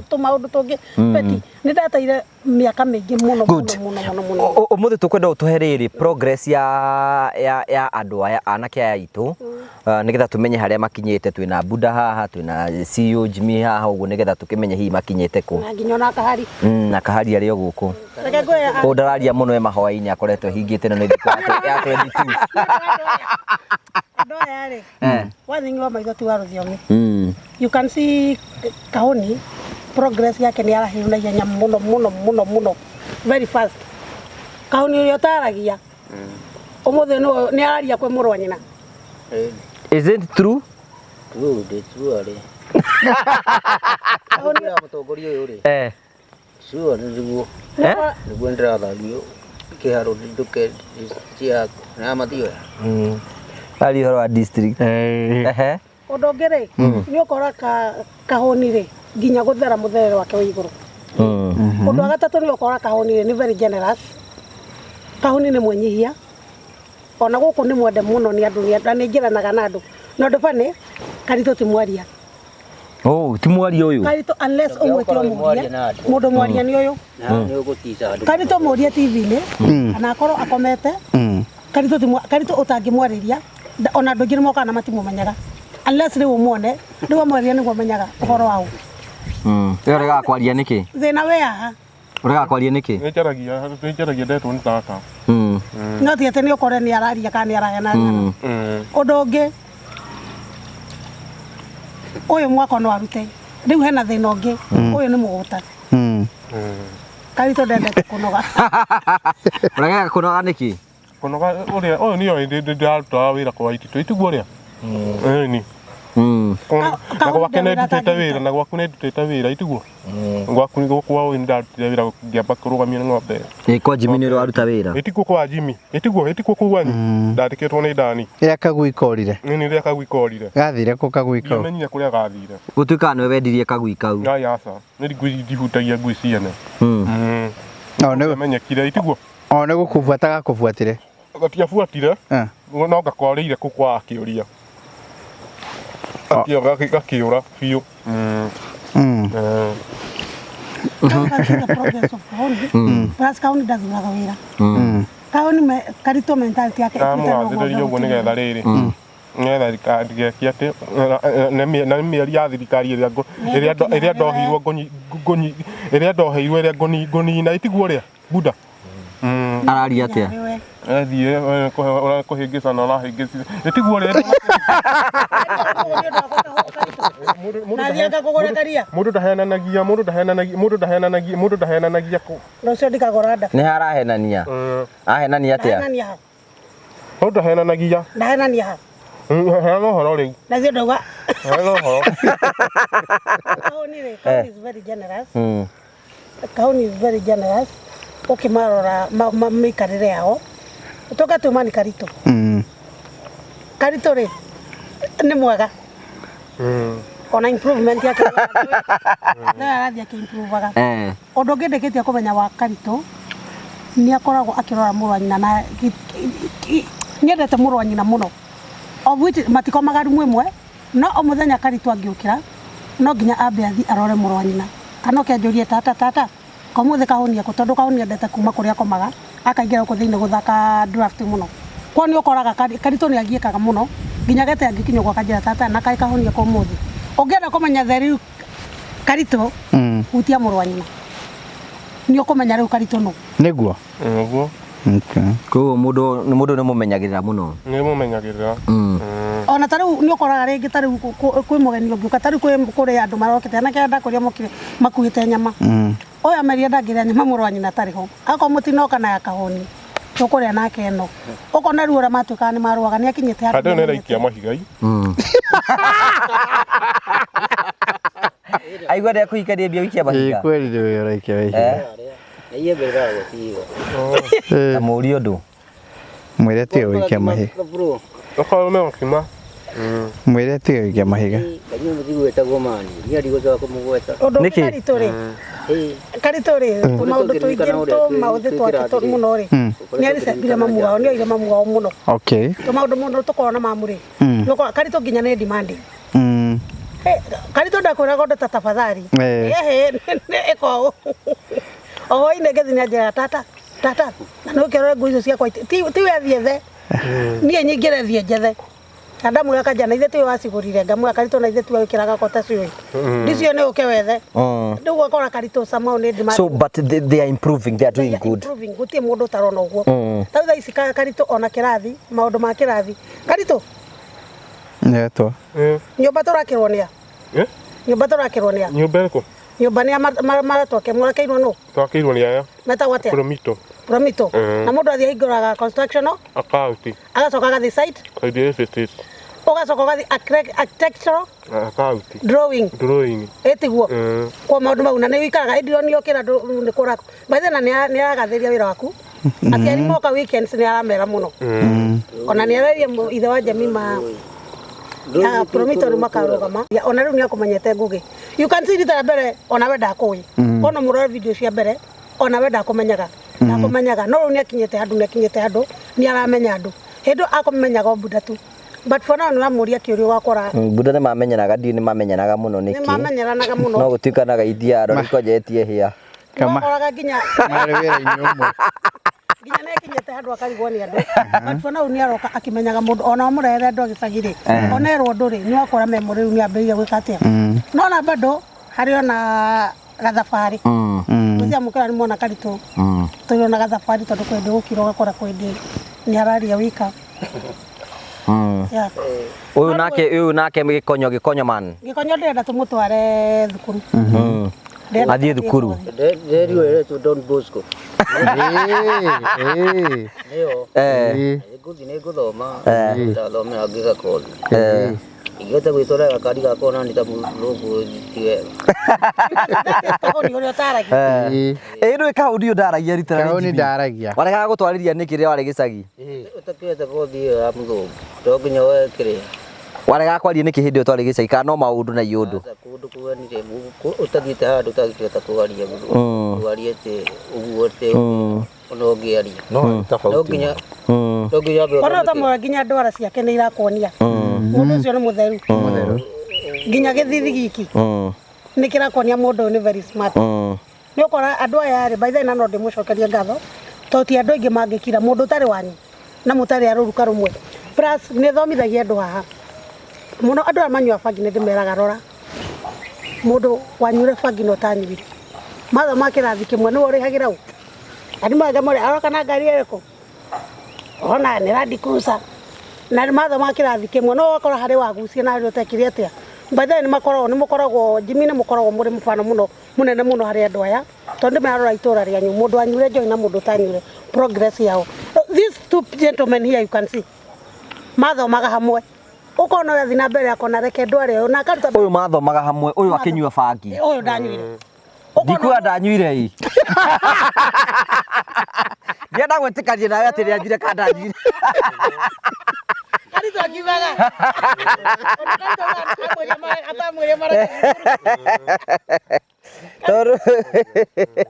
tũmaũndũ tũngĩ petty. Nĩ ndateire mĩaka mĩingĩ mũno Good. mũno mũno mũno. Ũmũthĩ tũkwenda ũtũhe rĩrĩ progress ya andũ aya anake aya aitũ nĩgetha tũmenye harĩa makinyĩte. Twĩna Buda haha, twĩna CEO Jimmy haha ũguo nĩgetha tũkĩmenye hihi makinyĩte kũ. Na nginya ona Kahari. Na Kahari arĩ o gũkũ. Reke ngwĩre Ũũ ndararia mũno e mahoya-inĩ akoretwo ehingĩte na nĩ thikũ ya 22. Andũ aya rĩ, wathing'i wa maitho ti wa rũthiomi. You can see Kahoni progress yake nĩ arahĩu na ihenya mũno mũno mũno mũno very fast. Kahoni ũrĩa ũtaragia ũmũthĩ nĩ araria kwĩ mũrũ wa nyina. Is it true? True, ndĩ true arĩ. Kahoni Ũrĩa mũtongoria ũyũ rĩ. Sure nĩguo. Nĩguo ndĩrathambio kĩharo ndũke cia na mathioya. Ari ũhoro wa district. Ehe. Ũndũ ũngĩ rĩ, nĩ ũkora Kahoni rĩ nginya gũthera mũtherere wake wĩ igũrũ. Ũndũ wa gatatũ nĩ ũkora Kahoni rĩ nĩ very generous. Kahoni nĩ mwĩnyihia. Ona gũkũ nĩ mwende mũno nĩ andũ na nĩ njĩranaga na andũ. Na ũndũ bani Karitũ ti mwaria. Oh, ti mwaria ũyũ. Karitũ unless ũmwĩte ũmũrie. Mũndũ mwaria nĩ ũyũ. Na nĩ ũgũtica andũ. Karitũ mũrie TV-inĩ kana akorwo akomete. Karitũ ti Karitũ ũtangĩmwarĩria ona andũ aingĩ nĩ mokaga na matimũmenyaga. Unless rĩu ũmuone, rĩu amwaria nĩguo amenyaga ũhoro wa ũ. Ĩyo ũregaga kwaria nĩkĩ? Thĩna wĩ haha. Ũregaga kwaria nĩkĩ? Nĩ njaragia ndetwo nĩ tata. No ti atĩ nĩ ũkore nĩ araria kana nĩ araheana ng'ano. Ũndũ ũngĩ ũyũ mwaka no arute. Rĩu hena thĩna ũngĩ. Ũyũ nĩ mũgũta. Karitũ ndendete kũnoga. Ũregaga kũnoga nĩkĩ? Kũnoga ũrĩa ũyũ nĩyo ndĩrarutaga wĩra kwa Ititũ. Itiguo ũrĩa? Ĩni. Na gwake nĩ ndutĩte wĩra, na gwaku nĩ ndutĩte wĩra, itiguo? Gwaku nĩ kwa ũyũ nĩ ndarutire wĩra ngĩamba kũrũgamia ng'ombe. Ĩ kwa Jimmy nĩ ũraruta wĩra? Ĩtiguo kwa Jimmy. Ĩtiguo, ĩtiguo kũu kwanyu. Ndandĩkĩtwo nĩ Dani. Rĩrĩa kagui korire. Nĩ rĩrĩa kagui korire. Gathire kũ kagui kau? Ndiamenyire kũrĩa gathire. Gũtuĩkaga nĩwe wendirie kagui kau. Ai aca. Nĩ ngui ndihutagia ngui ciene. Ndiamenyekire, itiguo? O nĩ gũkũbuata gakũbuatire. Gatiabuatire. No gakorĩire kũ kwa akĩũria. Gakĩũra biũ. Plus Kahoni ndathuraga wĩra. Kahoni Karitũ mentality yake Ndamũgathĩrĩria ũguo nĩgetha rĩrĩ. Nĩgetha ndigeke atĩ na mĩeri ya thirikari ĩrĩa ndoheirwo ĩrĩa ndoheirwo ĩrĩa ngũnina itiguo ũrĩa Buda. Araria atĩa? Athiĩ kũhĩngĩcana ũrahĩngĩcire. Ĩtiguo ũrĩa Mũndũ ndahenanagia, mũndũ ndahenanagia, mũndũ ndahenanagia, mũndũ ndahenanagia kũ. Rũciũ ndikagũra ndabu. Nĩ harahenania. Ahenania atĩa? Ndahenania ha. Mũndũ ndahenanagia. Ndahenania ha. Heana ũhoro rĩu. Na ithuĩ ndauga. Heana ũhoro. Kahoni rĩ, Kahoni is very generous. Kahoni is very generous. Ũkĩmarora mĩikarĩre yao. Tũka tuma ni Karitũ. Karitũ rĩ nĩ mwega. Ona improvement yake nĩ arathiĩ akĩ-improvaga. Ũndũ ũngĩ ndĩkĩtie kũmenya wa Karitũ nĩ akoragwo akĩrora mũrũ wa nyina na nĩ endete mũrũ wa nyina mũno. Of which matikomaga rumu ĩmwe, no o mũthenya Karitũ angĩũkĩra no nginya ambe athiĩ arore mũrũ wa nyina. Kana oke anjũrie tata tata komuthi Kahoni ekũ, tondũ Kahoni endete kuma kũrĩa akomaga akaingĩra gũkũ thĩinĩ gũthaka draft mũno. Kwa nĩ ũkoraga Karitũ nĩ agiĩkaga mũno nginya gete angĩkinya ũguo akanjĩra tata na kaĩ Kahoni ekũ ũmũthĩ. Ũngĩenda kũmenya the real Karitũ, hutia mũrũ wa nyina. Nĩ ũkũmenya rĩu Karitũ nũ. Nĩguo. Nĩguo. Okay. Koguo mũndũ nĩ mũndũ nĩ mũmenyagĩrĩra mũno. Nĩ mũmenyagĩrĩra. Ona ta rĩu nĩ ũkoraga rĩngĩ ta rĩu kwĩ mũgeni ũngĩũka ta rĩu kwĩ kũrĩ andũ marokĩte anake aya ndakũria mokire makuĩte nyama. Ũyũ ameria ndangĩrĩa nyama mũrũ wa nyina atarĩ ho. Akorwo mũtinoka na akahũni tũkũrĩa nake ĩno. Ũkona rĩu ũrĩa matuĩkaga nĩ marũaga nĩ akinyĩte handũ Handũ nĩ ĩraikia mahiga i. Aigua ndĩa kũhikania mbia gũikia Ĩĩ mahiga. kweli nĩ wĩra ũraikia mahiga. Na iembe rĩragũtiga. Ta mũrie ũndũ. Mwĩre atige gũikia mahiga. Bro, Okorwo me gũkima. Mwĩre atige gũikia mahiga. kanyua mũthigu wĩtagwo mani. Niĩ ndigũcoka kũmũgweta. Ũndũ ũngĩ Nĩkĩ? karitũ rĩ karitũ rĩ tũmaũndũ tũingĩ tũmaũthĩ twake mũno rĩ nĩ aricembire mamu wao nĩ oire mamu wao mũno. Okay. Tũmaũndũ mũno tũkoragwo na mamu rĩ nĩ karitũ nginya nĩ demanding. Karitũ ndakwĩraga ũndũ ta tafadhali. Ehe ĩka ũũ. O hwainĩ ngĩthiĩ nĩanjĩraga tata tata na nĩ ũkĩrore nguo icio ciakwa ti we athiĩ ethe niĩ nyingĩre thiĩ njethe. Na ndamwĩra kanja na ithe tiwe wacigũrire ngamwĩra karitũ na ithe tiwe wĩkĩraga ko ta ciũĩ ndicio nĩ ũke wethe. Rĩu ũgakora karitũ somehow nĩ demanding. So but they are improving, they are doing good. Improving gũtirĩ mũndũ ũtarona ũguo. Ta rĩu thaa ici karitũ ona kĩrathi maũndũ ma kĩrathi karitũ Nĩetwo. Nyũmba tũrakĩrwo nĩa? Nyũmba tũrakĩrwo nĩa? Nyũmba ĩrĩkũ? Nyũmba nĩa maratwake mũrakĩirwo nũ? Twakĩirwo nĩ aya. Metagwo atĩa? Promito. Promito. Na mũndũ athiĩ ahingũraga construction Account. Agacoka agathiĩ site. Site estate. Ũgacoka ũgathiĩ architectural Account. Drawing. Drawing. Ĩtiguo. Kwa maũndũ mau na nĩ wĩikaraga ĩndĩ nĩ ũkĩra nĩ kũrako. By the way na nĩ aragathĩria wĩra waku. Aciari moka weekends nĩ aramera mũno. Ona nĩ areria ithe wa Jemima Promito nĩ makarũgama. Ona rĩu nĩ akũmenyete Ngũgĩ. You can see rita rĩa mbere ona we ndakũĩ. Ona mũrore video cia mbere ona we ndakũmenyaga. Ndakũmenyaga no rĩu nĩ akinyĩte handũ nĩ akinyĩte handũ nĩ aramenya andũ. Hĩndĩ akũmenyaga o Buda tu. But for now nĩ ũramũria kĩũria ũgakora Buda nĩ mamenyanaga ndiũ nĩ mamenyanaga mũno nĩkĩ. Nĩ mamenyeranaga mũno. No gũtuĩkanaga ithiaga rori konjetie hĩa. Ũgakoraga nginya marĩ wĩra-inĩ ũmwe. Nginya nĩ akinyĩte handũ akarigwo nĩ andũ. But for now nĩ aroka akĩmenyaga mũndũ ona wamũrehere andũ agĩcagi rĩ ona erwo ũndũ rĩ nĩ wakora memory rĩu nĩ ambĩrĩria gwĩka atĩa. No na bado harĩ ona gathabarĩ. Mũciamũkĩra nĩ mwana karitũ. Tũrĩ ona gathabarĩ tondũ kwĩ hĩndĩ gũkira ũgakora kwĩ hĩndĩ nĩ araria wika. Ũyũ nake gĩkonyo gĩkonyo man. Gĩkonyo ndĩrenda tũmũtware thukuru. Athiĩ thukuru. Ndĩriũ ĩretwo Don Bosco. Nĩyo. Ngũthiĩ nĩ ngũthoma. Ndathomera ngĩka kothi. Ingĩhota gwĩtwarĩra gakari gakwa ona nĩ ta mũthũngũ ti wega. Kahũni ũrĩa ũtaragia. Ĩĩ ndũĩ kahũni ũyũ ndaragia rita rĩa Kahũni Jimmy. ndaragia. Waregaga gũtwarĩria nĩkĩ rĩrĩa warĩ gĩcagi? Ũtakĩhota kothi ĩyo ya mũthũngũ. To nginya woe kĩrĩa. Waregaga kwaria nĩkĩ hĩndĩ ĩyo twarĩ gĩcagi kana no maũndũ na iũndũ? Kũndũ kũganire ũtathiĩte handũ ũtangĩhota kwaria kwaria atĩ ũguo atĩ ona ũngĩaria. No tofauti. No nginya no nginya wambe Ona ũtamwĩra nginya ndwara ciake nĩ irakuonia. Mũndũ ũcio nĩ mũtheru. Nginya gĩthithi giki nĩ kĩrakuonia mũndũ ũyũ nĩ very smart. Nĩ ũkora andũ aya rĩ by the way na no ndĩmũcokerie ngatho tondũ ti andũ aingĩ mangĩkira mũndũ ũtarĩ wanyu na mũtarĩ a rũruka rũmwe. Plus nĩ thomithagia andũ haha. Mũno andũ arĩa manyuaga bangi nĩ ndĩmeraga rora. Mũndũ wanyuire bangi na ũtanyuire. Mathoma kĩrathi kĩmwe nĩwe ũrĩhagĩra ũ? Arimũ angĩ morĩ aroka na ngari ĩrĩkũ? Ona nĩ Land Cruiser. Na nĩ mathoma kĩrathi kĩmwe no ũgakora harĩ wagucia na harĩ ũtekire atĩa. By the way nĩ makoragwo nĩ mũkoragwo Jimmy nĩ mũkoragwo mũrĩ mũbano mũno mũnene mũno harĩ andũ aya. Tondũ ndĩmarora itũra rĩanyu mũndũ wanyuire njohi na mũndũ ũtanyuire progress yao. These two gentlemen here you can see mathomaga hamwe. Ũkona ũyũ athiĩ na mbere akona reke ndware ũyũ na akaruta Ũyũ mathomaga hamwe ũyũ akĩnyua bangi. Ũyũ ndanyuire. Ndikuga ndanyuire ĩ. Ndienda gwĩtĩkania nawe atĩ nĩanjuire kana ndanyuire. Karitũ akiugaga. Atamwĩre mareke. Tondũ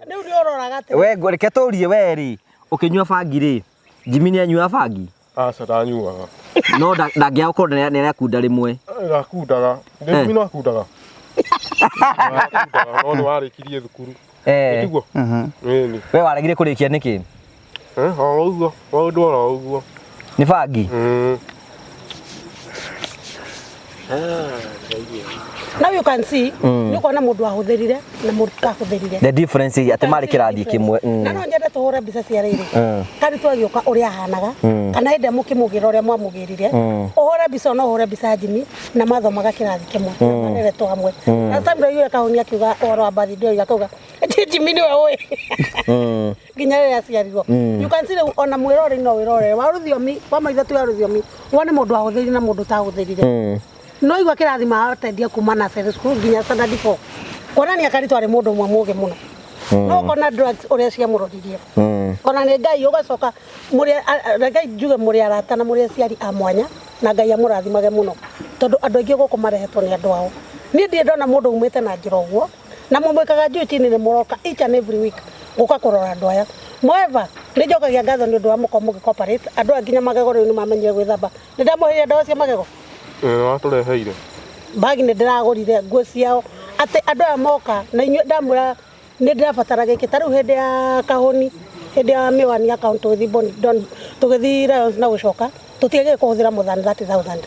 Rĩu nĩ ũroraga atĩ we reke tũrie we rĩ ũkĩnyua bangi rĩ Jimmy nĩ anyuaga bangi? Aca ndanyuaga. No ndangĩaga gũkorwo nĩ arakunda rĩmwe. Ndakundaga. Jimmy no akundaga. Akundaga no nĩ warĩkirie thukuru. Tiguo? Ĩni. We waregire kũrĩkia nĩkĩ? O ũguo, maũndũ oro ũguo. Nĩ bangi? Now you can see nĩ ũkona mũndũ ahũthĩrire na mũndũ ũtahũthĩrire. The difference atĩ marĩ kĩrathi kĩmwe. Na no nyende tũhũre mbica cia rĩrĩ Karito agĩũka ũrĩa ahanaga kana hĩndĩ ĩrĩa mũkĩmũgĩra ũrĩa mwamũgĩrire, ũhũre mbica no ũhũre mbica ya Jimmy na mathomaga kĩrathi kĩmwe na mareretwo hamwe. Na time ndĩraiguire Kahũni akiuga ũhoro wa birthday akauga Jimmy nĩwe ũĩ nginya rĩrĩa aciarirwo. You can see rĩu ona mwĩroreri no wĩrorere wa rũthiomi wa maitho tu ya rũthiomi wone mũndũ ahũthĩrire na mũndũ ũtahũthĩrire. No igua kĩrathi matendia kuma nursery school nginya standard 4 kuonania Karito arĩ mũndũ ũmwe mũgĩ mũno. No ũkona drugs ũrĩa ciamũroririe ona nĩ Ngai ũgacoka mũrĩ reke njuge mũrĩ arata na mũrĩ aciari a mwanya na Ngai amũrathimage mũno tondũ andũ aingĩ gũkũ marehetwo nĩ andũ ao. Niĩ ndirĩ ndona mũndũ umĩte na njĩra ũguo na mũmwĩkaga juu chini nĩ mũroka each and every week gũka kũrora andũ aya. Moreover, nĩ njokagia ngatho nĩ ũndũ wa mũkorwo mũgĩ cooperate andũ aya nginya magego rĩu nĩ mamenyire gwĩthamba. Nĩ ndamũheire ndawa cia magego. Watũreheire bagi nĩ ndĩragũrire nguo ciao atĩ andũ aya moka na inyuĩ ndamwĩra nĩ ndĩrabatara gĩkĩ ta rĩu hĩndĩ ya kahũni hĩndĩ ya mĩwani account tũgĩthiĩ tũgĩthiĩ Lions na gũcoka tũtiagĩrĩire kũhũthĩra more than 30,000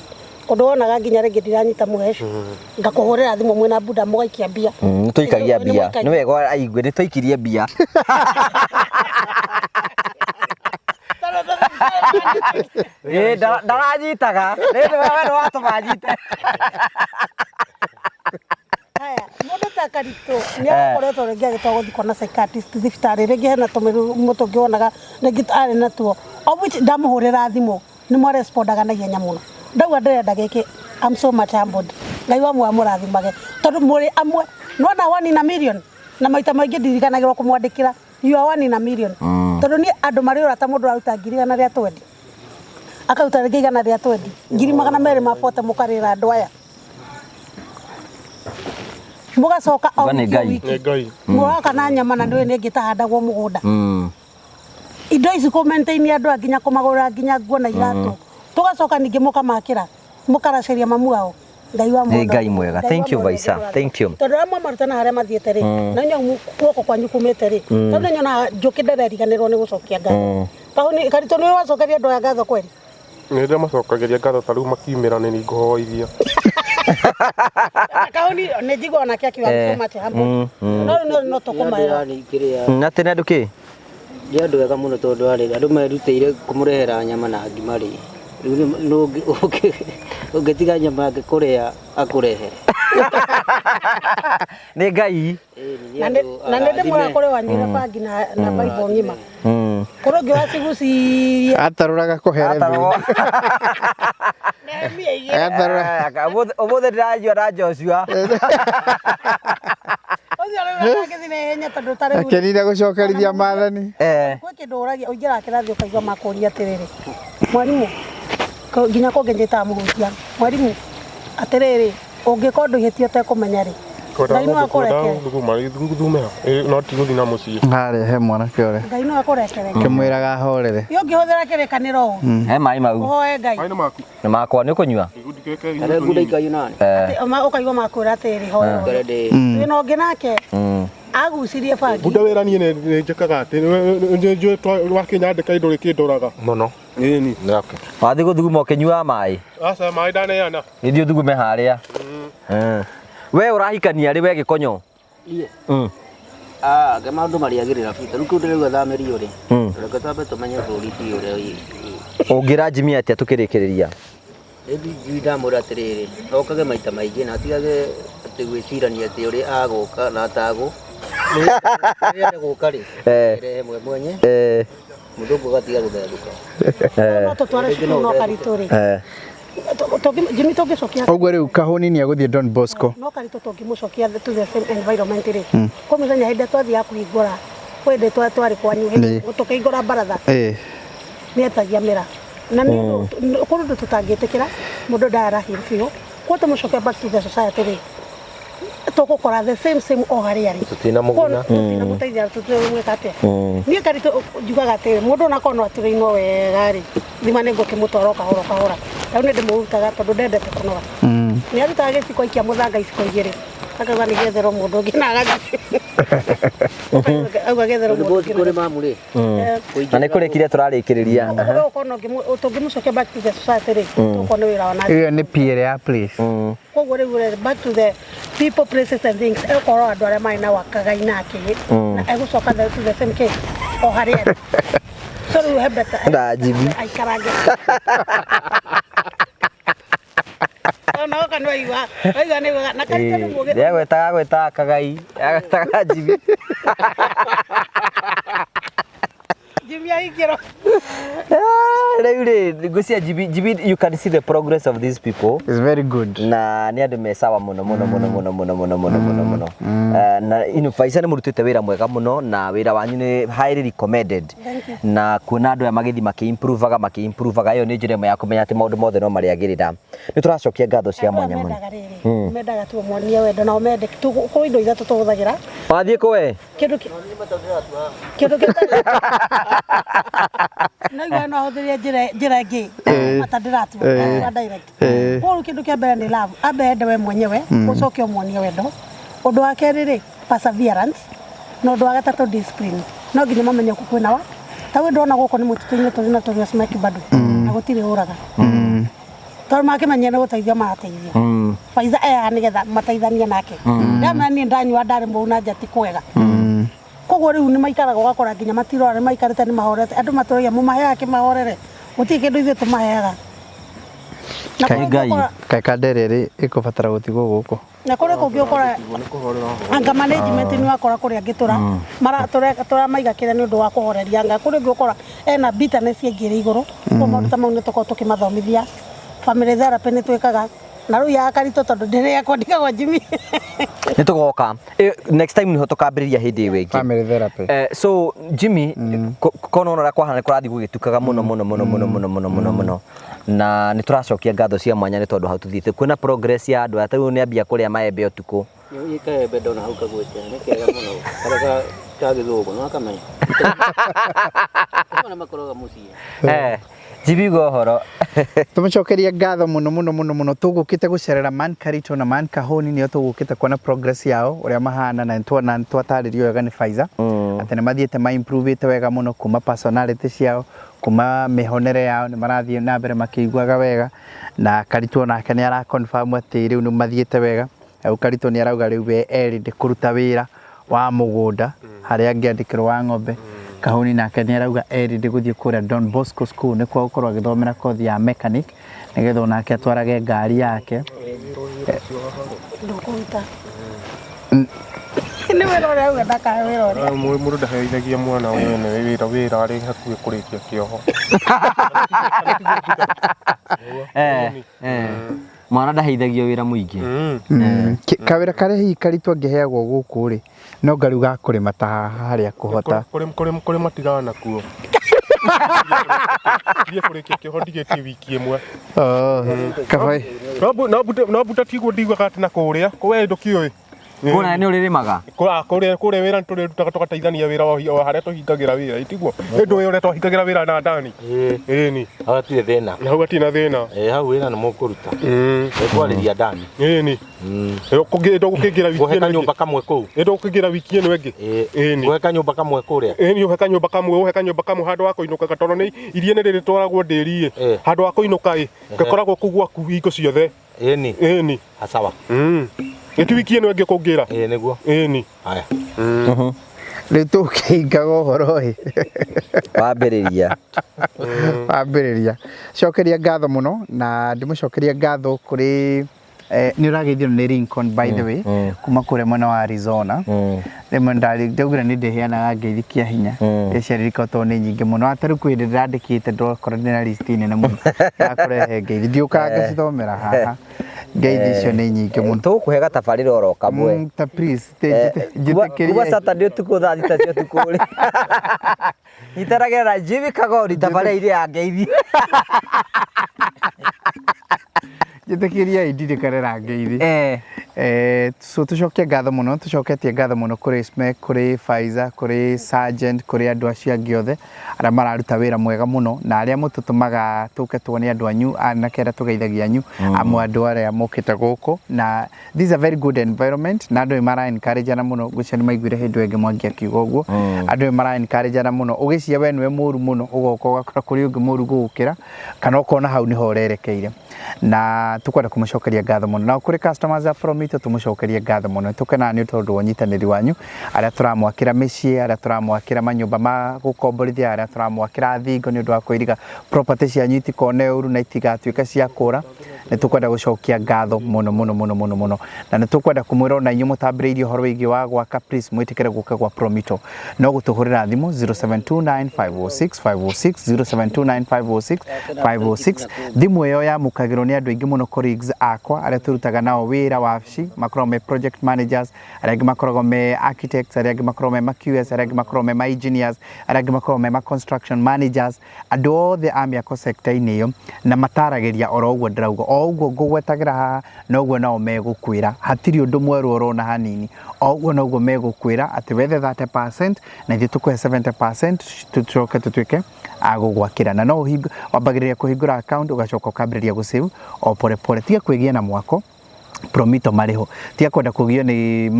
ũndũ wonaga nginya rĩngĩ ndiranyita mũhecu ngakũhũrĩra thimũ mwĩna buda mũgaikia mbia. Nĩ tũikagia mbia nĩ wega aigue nĩ twaikirie mbia. Ndaranyitaga rĩrĩ wewe nĩ watũma nyite. Haya, mũndũ ta Karito nĩ akoretwo rĩngĩ agĩtwarwo gũthiĩ kuona psychiatrist thibitarĩ rĩngĩ hena tũmĩrimũ tũngĩ wonaga rĩngĩ arĩ natuo of which ndamũhũrĩra thimũ nĩ mwarespondaga na ihenya mũno. Ndauga ndĩrenda gĩkĩ, I'm so much humbled. Ngai wa muoyo amũrathimage tondũ mũrĩ amwe nĩwona one in a million na maita maingĩ ndirikanagĩrwo kũmwandĩkĩra you are one in a million tondũ niĩ andũ marĩ ũrata mũndũ aruta 120,000 akaruta rĩngĩ 120 240,000 mũkarĩra andũ aya mũgacoka o Uga nĩ wiki o Ngai. wiki Nĩ Ngai. Mũroka na nyama na nĩũĩ nĩ ĩngĩ ĩtahandagwo mũgũnda. Indo ici kũ maintain andũ aya nginya kũmagũrĩra nginya nguo na iratũ tũgacoka ningĩ mũkamakĩra mũkaraceria mamu ao. Ngai wa Nĩ muoyo. Ngai mwega. Ngai Thank wa you, muoyo Vaisa. nĩ Thank you. Tondũ arĩa mwamarutana harĩa mathiĩte rĩ na inyuĩ guoko kwanyu kumĩte rĩ tondũ nĩ nyonaga njũkĩ ndĩreriganĩrwo nĩ gũcokia ngatho. Kahũni Karito nĩ wacokeria andũ aya ngatho kweri? Nĩ ndĩramacokagĩria ngatho ta rĩu makiumĩra nĩ ngũhoithia. Kahũni nĩ njiguaga onake akiuga so much humble. No rĩu no tũkũmaĩra. Atĩ nĩ andũ kĩ? Nĩ andũ ega mũno tondũ arĩ andũ merutĩire kũmũrehera nyama na ngima rĩ rĩu ũngĩtiga nyama yake kũrĩa akũrehere. Nĩ Ngai. Na nĩ ndĩmwĩra kũrĩ wanyuire bangi na Bible ng'ima. Kũrĩ ũngĩ wacigucirie. Atarũraga kũhere Atarũraga. Nehemia igĩrĩ. Atarũraga. Ũmũthĩ ndĩranyua na Joshua. Ũcio rĩu agĩthiĩ na ihenya tondũ ta rĩu Akenire gũcokerithia maathani. Gwĩ kĩndũ ũragia ũingĩraga kĩrathi ũkaigua makũria atĩrĩrĩ mwarimũ nginya kũngĩ njĩtaga mũhunjia mwarimũ atĩrĩrĩ ũngĩka ũndũ ihĩtia ũtekũmenya rĩ Ngai no akũrekere. No ti gũthiĩ na mũciĩ. Harĩa he mwanake ũrĩa. Ngai no akũrekere. Kĩmwĩraga ahorere. Ĩ ũngĩhũthĩra kĩrĩkanĩro ũũ. He maĩ mau. Ũhoe Ngai. Maĩ nĩ maku. Nĩ makwa nĩ ũkũnyua? Ũkaigua makwĩra atĩrĩrĩ hoya. Wĩna ũngĩ nake agucirie bangi. Bunda wĩra niĩ nĩ njĩkaga atĩ nĩ njũĩ wakĩnyandĩka indo rĩkĩndoraga. Mũno. Ĩni. Wathiĩ gũthuguma ũkĩnyuaga maĩ. Aca maĩ ndaneana. Nĩthiĩ ũthugume harĩa. We ũrahikania rĩ we gĩkonyo? Ke maũndũ marĩagĩrĩra biũ. Rĩu kũu ndĩraigua thamĩrio rĩ. Reke twambe tũmenye bũrũri biũ ũrĩa Ũngĩra Jimmy atĩa tũkĩrĩkĩrĩria? Rĩu Jimmy ndamwĩra atĩrĩrĩ, okage maita maingĩ na atigage atĩ gwĩcirania atĩ ũrĩa agũka na atagũ. Rĩrĩa gũka rĩ, rehe mwe mwenye. Mũthũngũ agatiga gũthethũka. No tũtware cukuru no Karitũ rĩ. Jimmy tũngĩcokia. Ũguo rĩu Kahũni nĩ egũthiĩ Don Bosco. No Karitũ tũngĩmũcokia to the same environment rĩ. Kwĩ mũthenya hĩndĩ twathiaga kũhingũra, kwĩ hĩndĩ twarĩ kwanyu tũkĩhingũra baratha. Nĩ etagia mĩra. Na nĩ ũndũ kũrĩ ũndũ tũtangĩtĩkĩra mũndũ ndarahir biũ. Kwa tũmũcokia back to the society rĩ. Tũgũkora the same same o harĩa rĩ. Tũtinamũguna. Tũtinamũteithia tũtinamwĩka atĩa. Niĩ Karitũ njugaga atĩrĩ mũndũ onakorwo no atũrĩinwo wega rĩ thima nĩ ngũkĩmũtwara o kahora kahora. Rĩu nĩ ndĩmũrutaga tondũ ndendete kũnoga. Nĩ arutaga gĩciko aikia mũthanga iciko igĩrĩ. Akauga nĩgetherwo mũndũ ũngĩ na agathiĩ. Auga getherwo Tondũ boss kũrĩ mamu rĩ. Na nĩ kũrĩkirie tũrarĩkĩrĩria. Tũngĩmũcokia back to the society rĩ, tũkorwo nĩ wĩra wa nathi. Ĩyo nĩ PL ya place. Koguo rĩu rĩ, back to the people, places and things, egũkorwo andũ arĩa marĩ na wakagai nake na egũcoka to the same case o harĩa arĩ. So rĩu he better Ndajibi. aikarange. Ona oka nĩ waigua, waigua nĩ wega na kaita nĩ mũgĩ. Ndegwetaga gwetaga kagai, agwetaga Jimmy. Jimmy aingĩrwo. Rĩu rĩ, ngwĩciria Jimmy, Jimmy, you can see the progress of these people. It's very good. Na nĩ andũ me sawa mũno mũno mũno mũno mũno mũno mũno mũno mũno. Na inu Faisa nĩ mũrutĩte wĩra mwega mũno na wĩra wanyu nĩ highly recommended. Na kuona andũ aya magĩthiĩ makĩ-improvaga makĩ-improvaga ĩyo nĩ njĩra ĩmwe ya kũmenya atĩ maũndũ mothe no marĩagĩrĩra. Nĩ tũracokia ngatho cia mwanya mũno. Mendaga rĩrĩ, mendaga tu monie wendo nao mende kwĩ indo ithatũ tũhũthagĩra. Wathiĩ kũ we? Kĩndũ kĩndũ kĩ no igua no ahũthĩrie njĩra njĩra ĩngĩ mata ndĩratua wa direct. Koguo kĩndũ kĩa mbere nĩ love, ambe ende we mwenyewe, ũcoke ũmuonie wendo. Ũndũ wa kerĩ rĩ, perseverance, na ũndũ wa gatatũ discipline. No nginya mamenye gũkũ kwĩna wa ta wĩ ndona gũkũ nĩ mũtitũ-inĩ tũrĩ na tũrĩ smaki bado na gũtirĩ ũraga tondũ makĩmenya nĩ gũteithia marateithia. Faiza ehaha nĩgetha mateithanie nake. Ndamenya niĩ ndanyua ndarĩ mũru na nja ti kwega. Koguo rĩu nĩ maikaraga ũgakora nginya matirora nĩ maikarĩte nĩ mahorete. Andũ matũragia mũmaheaga kĩmahorere. Gũtirĩ kĩndũ ithuĩ tũmaheaga. Na Kaĩ kũrĩ Ngai. ũkora Kaĩ kandere rĩ ĩkũbatara gũtigwo gũkũ. Na kũrĩ kũngĩ ũkora anga management nĩ wakora kũrĩa angĩ tũra mara tũramaiga kĩrĩa nĩ ũndũ wa kũhoreria anga kũrĩ ũngĩ ũkora ena bitterness ĩngĩ ĩrĩ igũrũ. Koguo maũndũ ta mau nĩ tũkoragwo tũkĩmathomithia. Family therapy nĩ twĩkaga. Na rĩu ya Karitũ tondũ ndĩrĩ yakwa ndigagwo Jimmy. Nĩ tũgoka. Next time nĩho tũkambĩrĩria hĩndĩ ĩyo ĩngĩ. Family therapy. So Jimmy, kona ona ũrĩa kwahana kũrathiĩ gũgĩtukaga mũno mũno mũno mũno mũno mũno mũno mũno. Na nĩ tũracokia ngatho cia mwanya nĩ tondũ hau tũthiĩte kwĩna progress ya andũ aya. Ta rĩu nĩ ambia kũrĩa maembe ũtukũ. Nĩ kaembe ndona hau kagwĩte, nĩ kega mũno. Karĩa ka gĩthũngũ no akamenya. Marĩa makoraga mũciĩ. Jimmy go ũhoro. Tũmũcokerie ngatho mũno mũno mũno mũno. Tũgũkĩte gũcerera Man Karito na Man Kahoni, nĩo tũgũkĩte kuona progress yao ũrĩa mahana, na nĩtuona nĩtwatarĩrio wega nĩ Faiza atĩ nĩ mathiĩte ma improvete wega mũno kuma personality ciao, kuma mĩhonere yao, nĩ marathiĩ na mbere makĩiguaga wega. Na Karito nake nĩ ara confirm atĩ rĩu nĩ mathiĩte wega. Rĩu Karito nĩ arauga rĩu we erinde kũruta wĩra wa mũgũnda harĩa angĩandĩkĩrwo wa ng'ombe. Kahoni nake nĩ arauga erinde gũthiĩ kũrĩa Don Bosco School nĩkuo gũkorwo agĩthomera kothi ya mechanic nĩgetha onake atwarage ngari yake. Ndũkũruta. Nĩ wĩra ũrĩa auga ndakahe wĩra ũrĩa. Mũndũ ndaheithagia mwana wene wĩra wĩra arĩ hakuhĩ kũrĩkia kĩoho. Mwana ndaheithagio wĩra mũingĩ. Kawĩra karĩa hihi Karitũ angĩheagwo gũkũ rĩ, no ngariu ga kũrĩma ta haha harĩa kũhota. Kũrĩ matigana nakuo. Thiĩ kũrĩkia kĩoho ndigĩtie wiki ĩmwe. Kabai. No mbuta tiguo ndiguaga atĩ na kũrĩa, we ndũkĩũĩ. Kũrĩa nĩ ũrĩrĩmaga? Kũrĩa kũrĩa wĩra nĩtũrĩrutaga tũgateithania wĩra o harĩa tũhingagĩra wĩra, tiguo? Ĩndũ ũrĩa twahingagĩra wĩra na Dani. Ĩni. Hau hatirĩ thĩna. Hau hatirĩ na thĩna. Hau wĩra nĩ mũkũruta. Nĩkwarĩria Dani. Ĩni. Ndũgũkĩingĩra wiki Ngũhe ĩno ĩngĩ. kanyũmba kamwe kũu. Ndũgũkĩingĩra wiki ĩno ĩngĩ. Ĩni. Ngũhe kanyũmba kamwe kũrĩa. Ĩni, ũhe kanyũmba kamwe, ũhe kanyũmba kamwe handũ wa kũinũkaga tondũ nĩ iria nĩ rĩrĩtwaragwo ndĩri ĩ. Handũ wa kũinũka ĩ, gakoragwo kũu gwaku hingo ciothe. Ĩni. Ĩni. Sawa. Ĩti wiki ĩno ĩngĩ kũngĩra. Ĩĩ nĩguo. Ĩni. Haya. Rĩu tũkĩhingaga ũhoro ĩ. Wambĩrĩria. Wambĩrĩria. Cokeria ngatho mũno na ndĩmũcokeria ngatho kũrĩ nĩ ũrageithio nĩ Lincoln by the way kuma kũrĩa mwena wa Arizona. Rĩmwe ndaugire nĩ ndĩheanaga ngeithi kĩa hinya. Ĩciaririka tondũ nĩ nyingĩ mũno. Ata rĩu kwĩ hĩndĩ ndĩrandĩkĩte ndokora ndĩna list nene mũno ya kũrehe ngeithi. Ndiũkaga ngacithomera haha. Ngeithi icio nĩ nyingĩ mũno. Tũgũkũhe gatabarĩra oro kamwe. Ta please, njĩtĩkĩrie. Kuma Saturday ũtukũ thaa thita cia ũtukũ rĩ. Nyitanagĩra na Jimmy Kagoni tabarĩra-inĩ ya ngeithi. Njĩtĩkĩriai ndirikane na ngeithi. So tũcokie ngatho mũno, tũcoketie ngatho mũno kũrĩ SMEC, kũrĩ Pfizer, kũrĩ Sergeant, kũrĩ andũ acio angĩ othe arĩa mararuta wĩra mwega mũno na arĩa mũtũtũmaga tũke tuone andũ anyu, anake arĩa tũgeithagia anyu, amwe andũ arĩa mokĩte gũkũ, na this is a very good environment na andũ nĩ mara encourage ana mũno. Ngwĩciria nĩ maiguire hĩndĩ ĩyo ĩngĩ Mwangi akiuga ũguo, andũ nĩ mara encourage ana mũno. Ũgĩciria we nĩwe mũru mũno, ũgoka ũgakora kũrĩ ũngĩ mũru gũgũkĩra, kana ũkona hau nĩho ũrerekeire. Na tũkwenda kũmũcokeria ngatho mũno, na kũrĩ customers a Promito tũmũcokerie ngatho mũno. Tũkenaga nĩ tondũ wa ũnyitanĩri wanyu, arĩa tũramwakĩra mĩciĩ, arĩa tũramwakĩra manyũmba ma gũkomborithia, arĩa tũramwakĩra thingo nĩ ũndũ wa kwĩriga property cianyu itikone ũru na itigatuĩke cia kũra. Nĩ tũkwenda gũcokia ngatho mũno mũno mũno mũno mũno, na nĩ tũkwenda kũmwĩra ona inyuĩ mũtambĩrĩirie ũhoro wĩgiĩ wa gwaka, please mwĩtĩkĩre gũka gwa Promito, no gũtũhũrĩra thimũ 0729506506, 0729506506. Thimũ ĩyo yamũkagĩrwo nĩ andũ aingĩ mũno, colleagues akwa arĩa tũrutaga nao wĩra wabici, makoragwo me project managers, arĩa angĩ makoragwo me architects, arĩa angĩ makoragwo me ma QS, arĩa angĩ makoragwo me ma engineers, arĩa angĩ makoragwo me ma construction managers, andũ othe a mĩako sector-inĩ ĩyo, na mataragĩria oro ũguo ndĩrauga, o ũguo ngũgwetagĩra haha noguo nao megũkwĩra. Hatirĩ ũndũ mwerũ orona hanini, o ũguo noguo megũkwĩra atĩ wethe 30% na ithuĩ tũkũhe 70%, tũcoke tũtuĩke a gũgwakĩra. Na no wambagĩrĩria kũhingũra account, ũgacoka ũkambĩrĩria gũsave o pore pore. Tiga kwĩgia na mwako, Promito marĩho. Tiga kwenda kũgio nĩ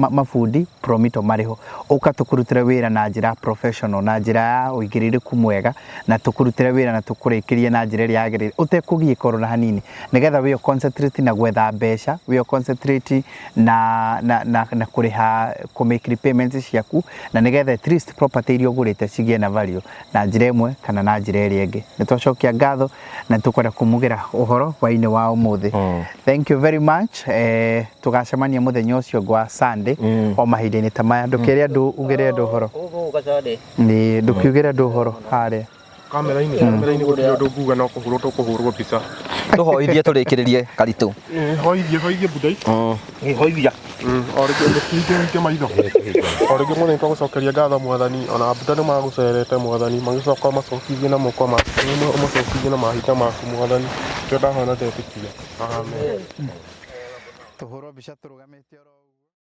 mabundi, Promito marĩho. Ũka tũkũrutĩre wĩra na njĩra professional, na njĩra ya ũigĩrĩrĩku mwega, na tũkũrutĩre wĩra na tũkũrĩkĩrie na njĩra ĩrĩa yagĩrĩire ũtekũgiĩka oro na hanini, nĩgetha wĩyo concentrate na gwetha mbeca, wĩyo concentrate na kũrĩha, kũ make repayments ciaku, na nĩgetha at least property iria ũgũrĩte cigĩe na value na njĩra ĩmwe kana na njĩra ĩrĩa ĩngĩ. Nĩ twacokia ngatho na tũkwenda kũmugĩra ũhoro hwainĩ wa ũmũthĩ. Thank you very much. Tũgacemania mũthenya ũcio gwa Sunday o mahinda-inĩ ta maya. Ndũkĩre andũ, ugĩre andũ ũhoro. Ũgũka Sunday. Nĩ ndũkiugĩre andũ ũhoro harĩa Kamera-inĩ gũtirĩ ũndũ nguga, no kũhũrwo tũkũhũrwo mbica. Tũhoithie tũrĩkĩrĩrie karitũ. Hoithie, hoithie budai. Hoithia. O rĩngĩ mũtinge hinge maitho. O rĩngĩ mũthenya twagũcokeria ngatho mwathani, ona mbura nĩ magũcerete mwathani, magĩcoka macokithie na moko maku, ũmacokithie na mahinda maku mwathani. Nĩkĩo ndahona ndetĩkia. Amen. Tũhũrwo mbica tũrũgamĩte oro ũguo.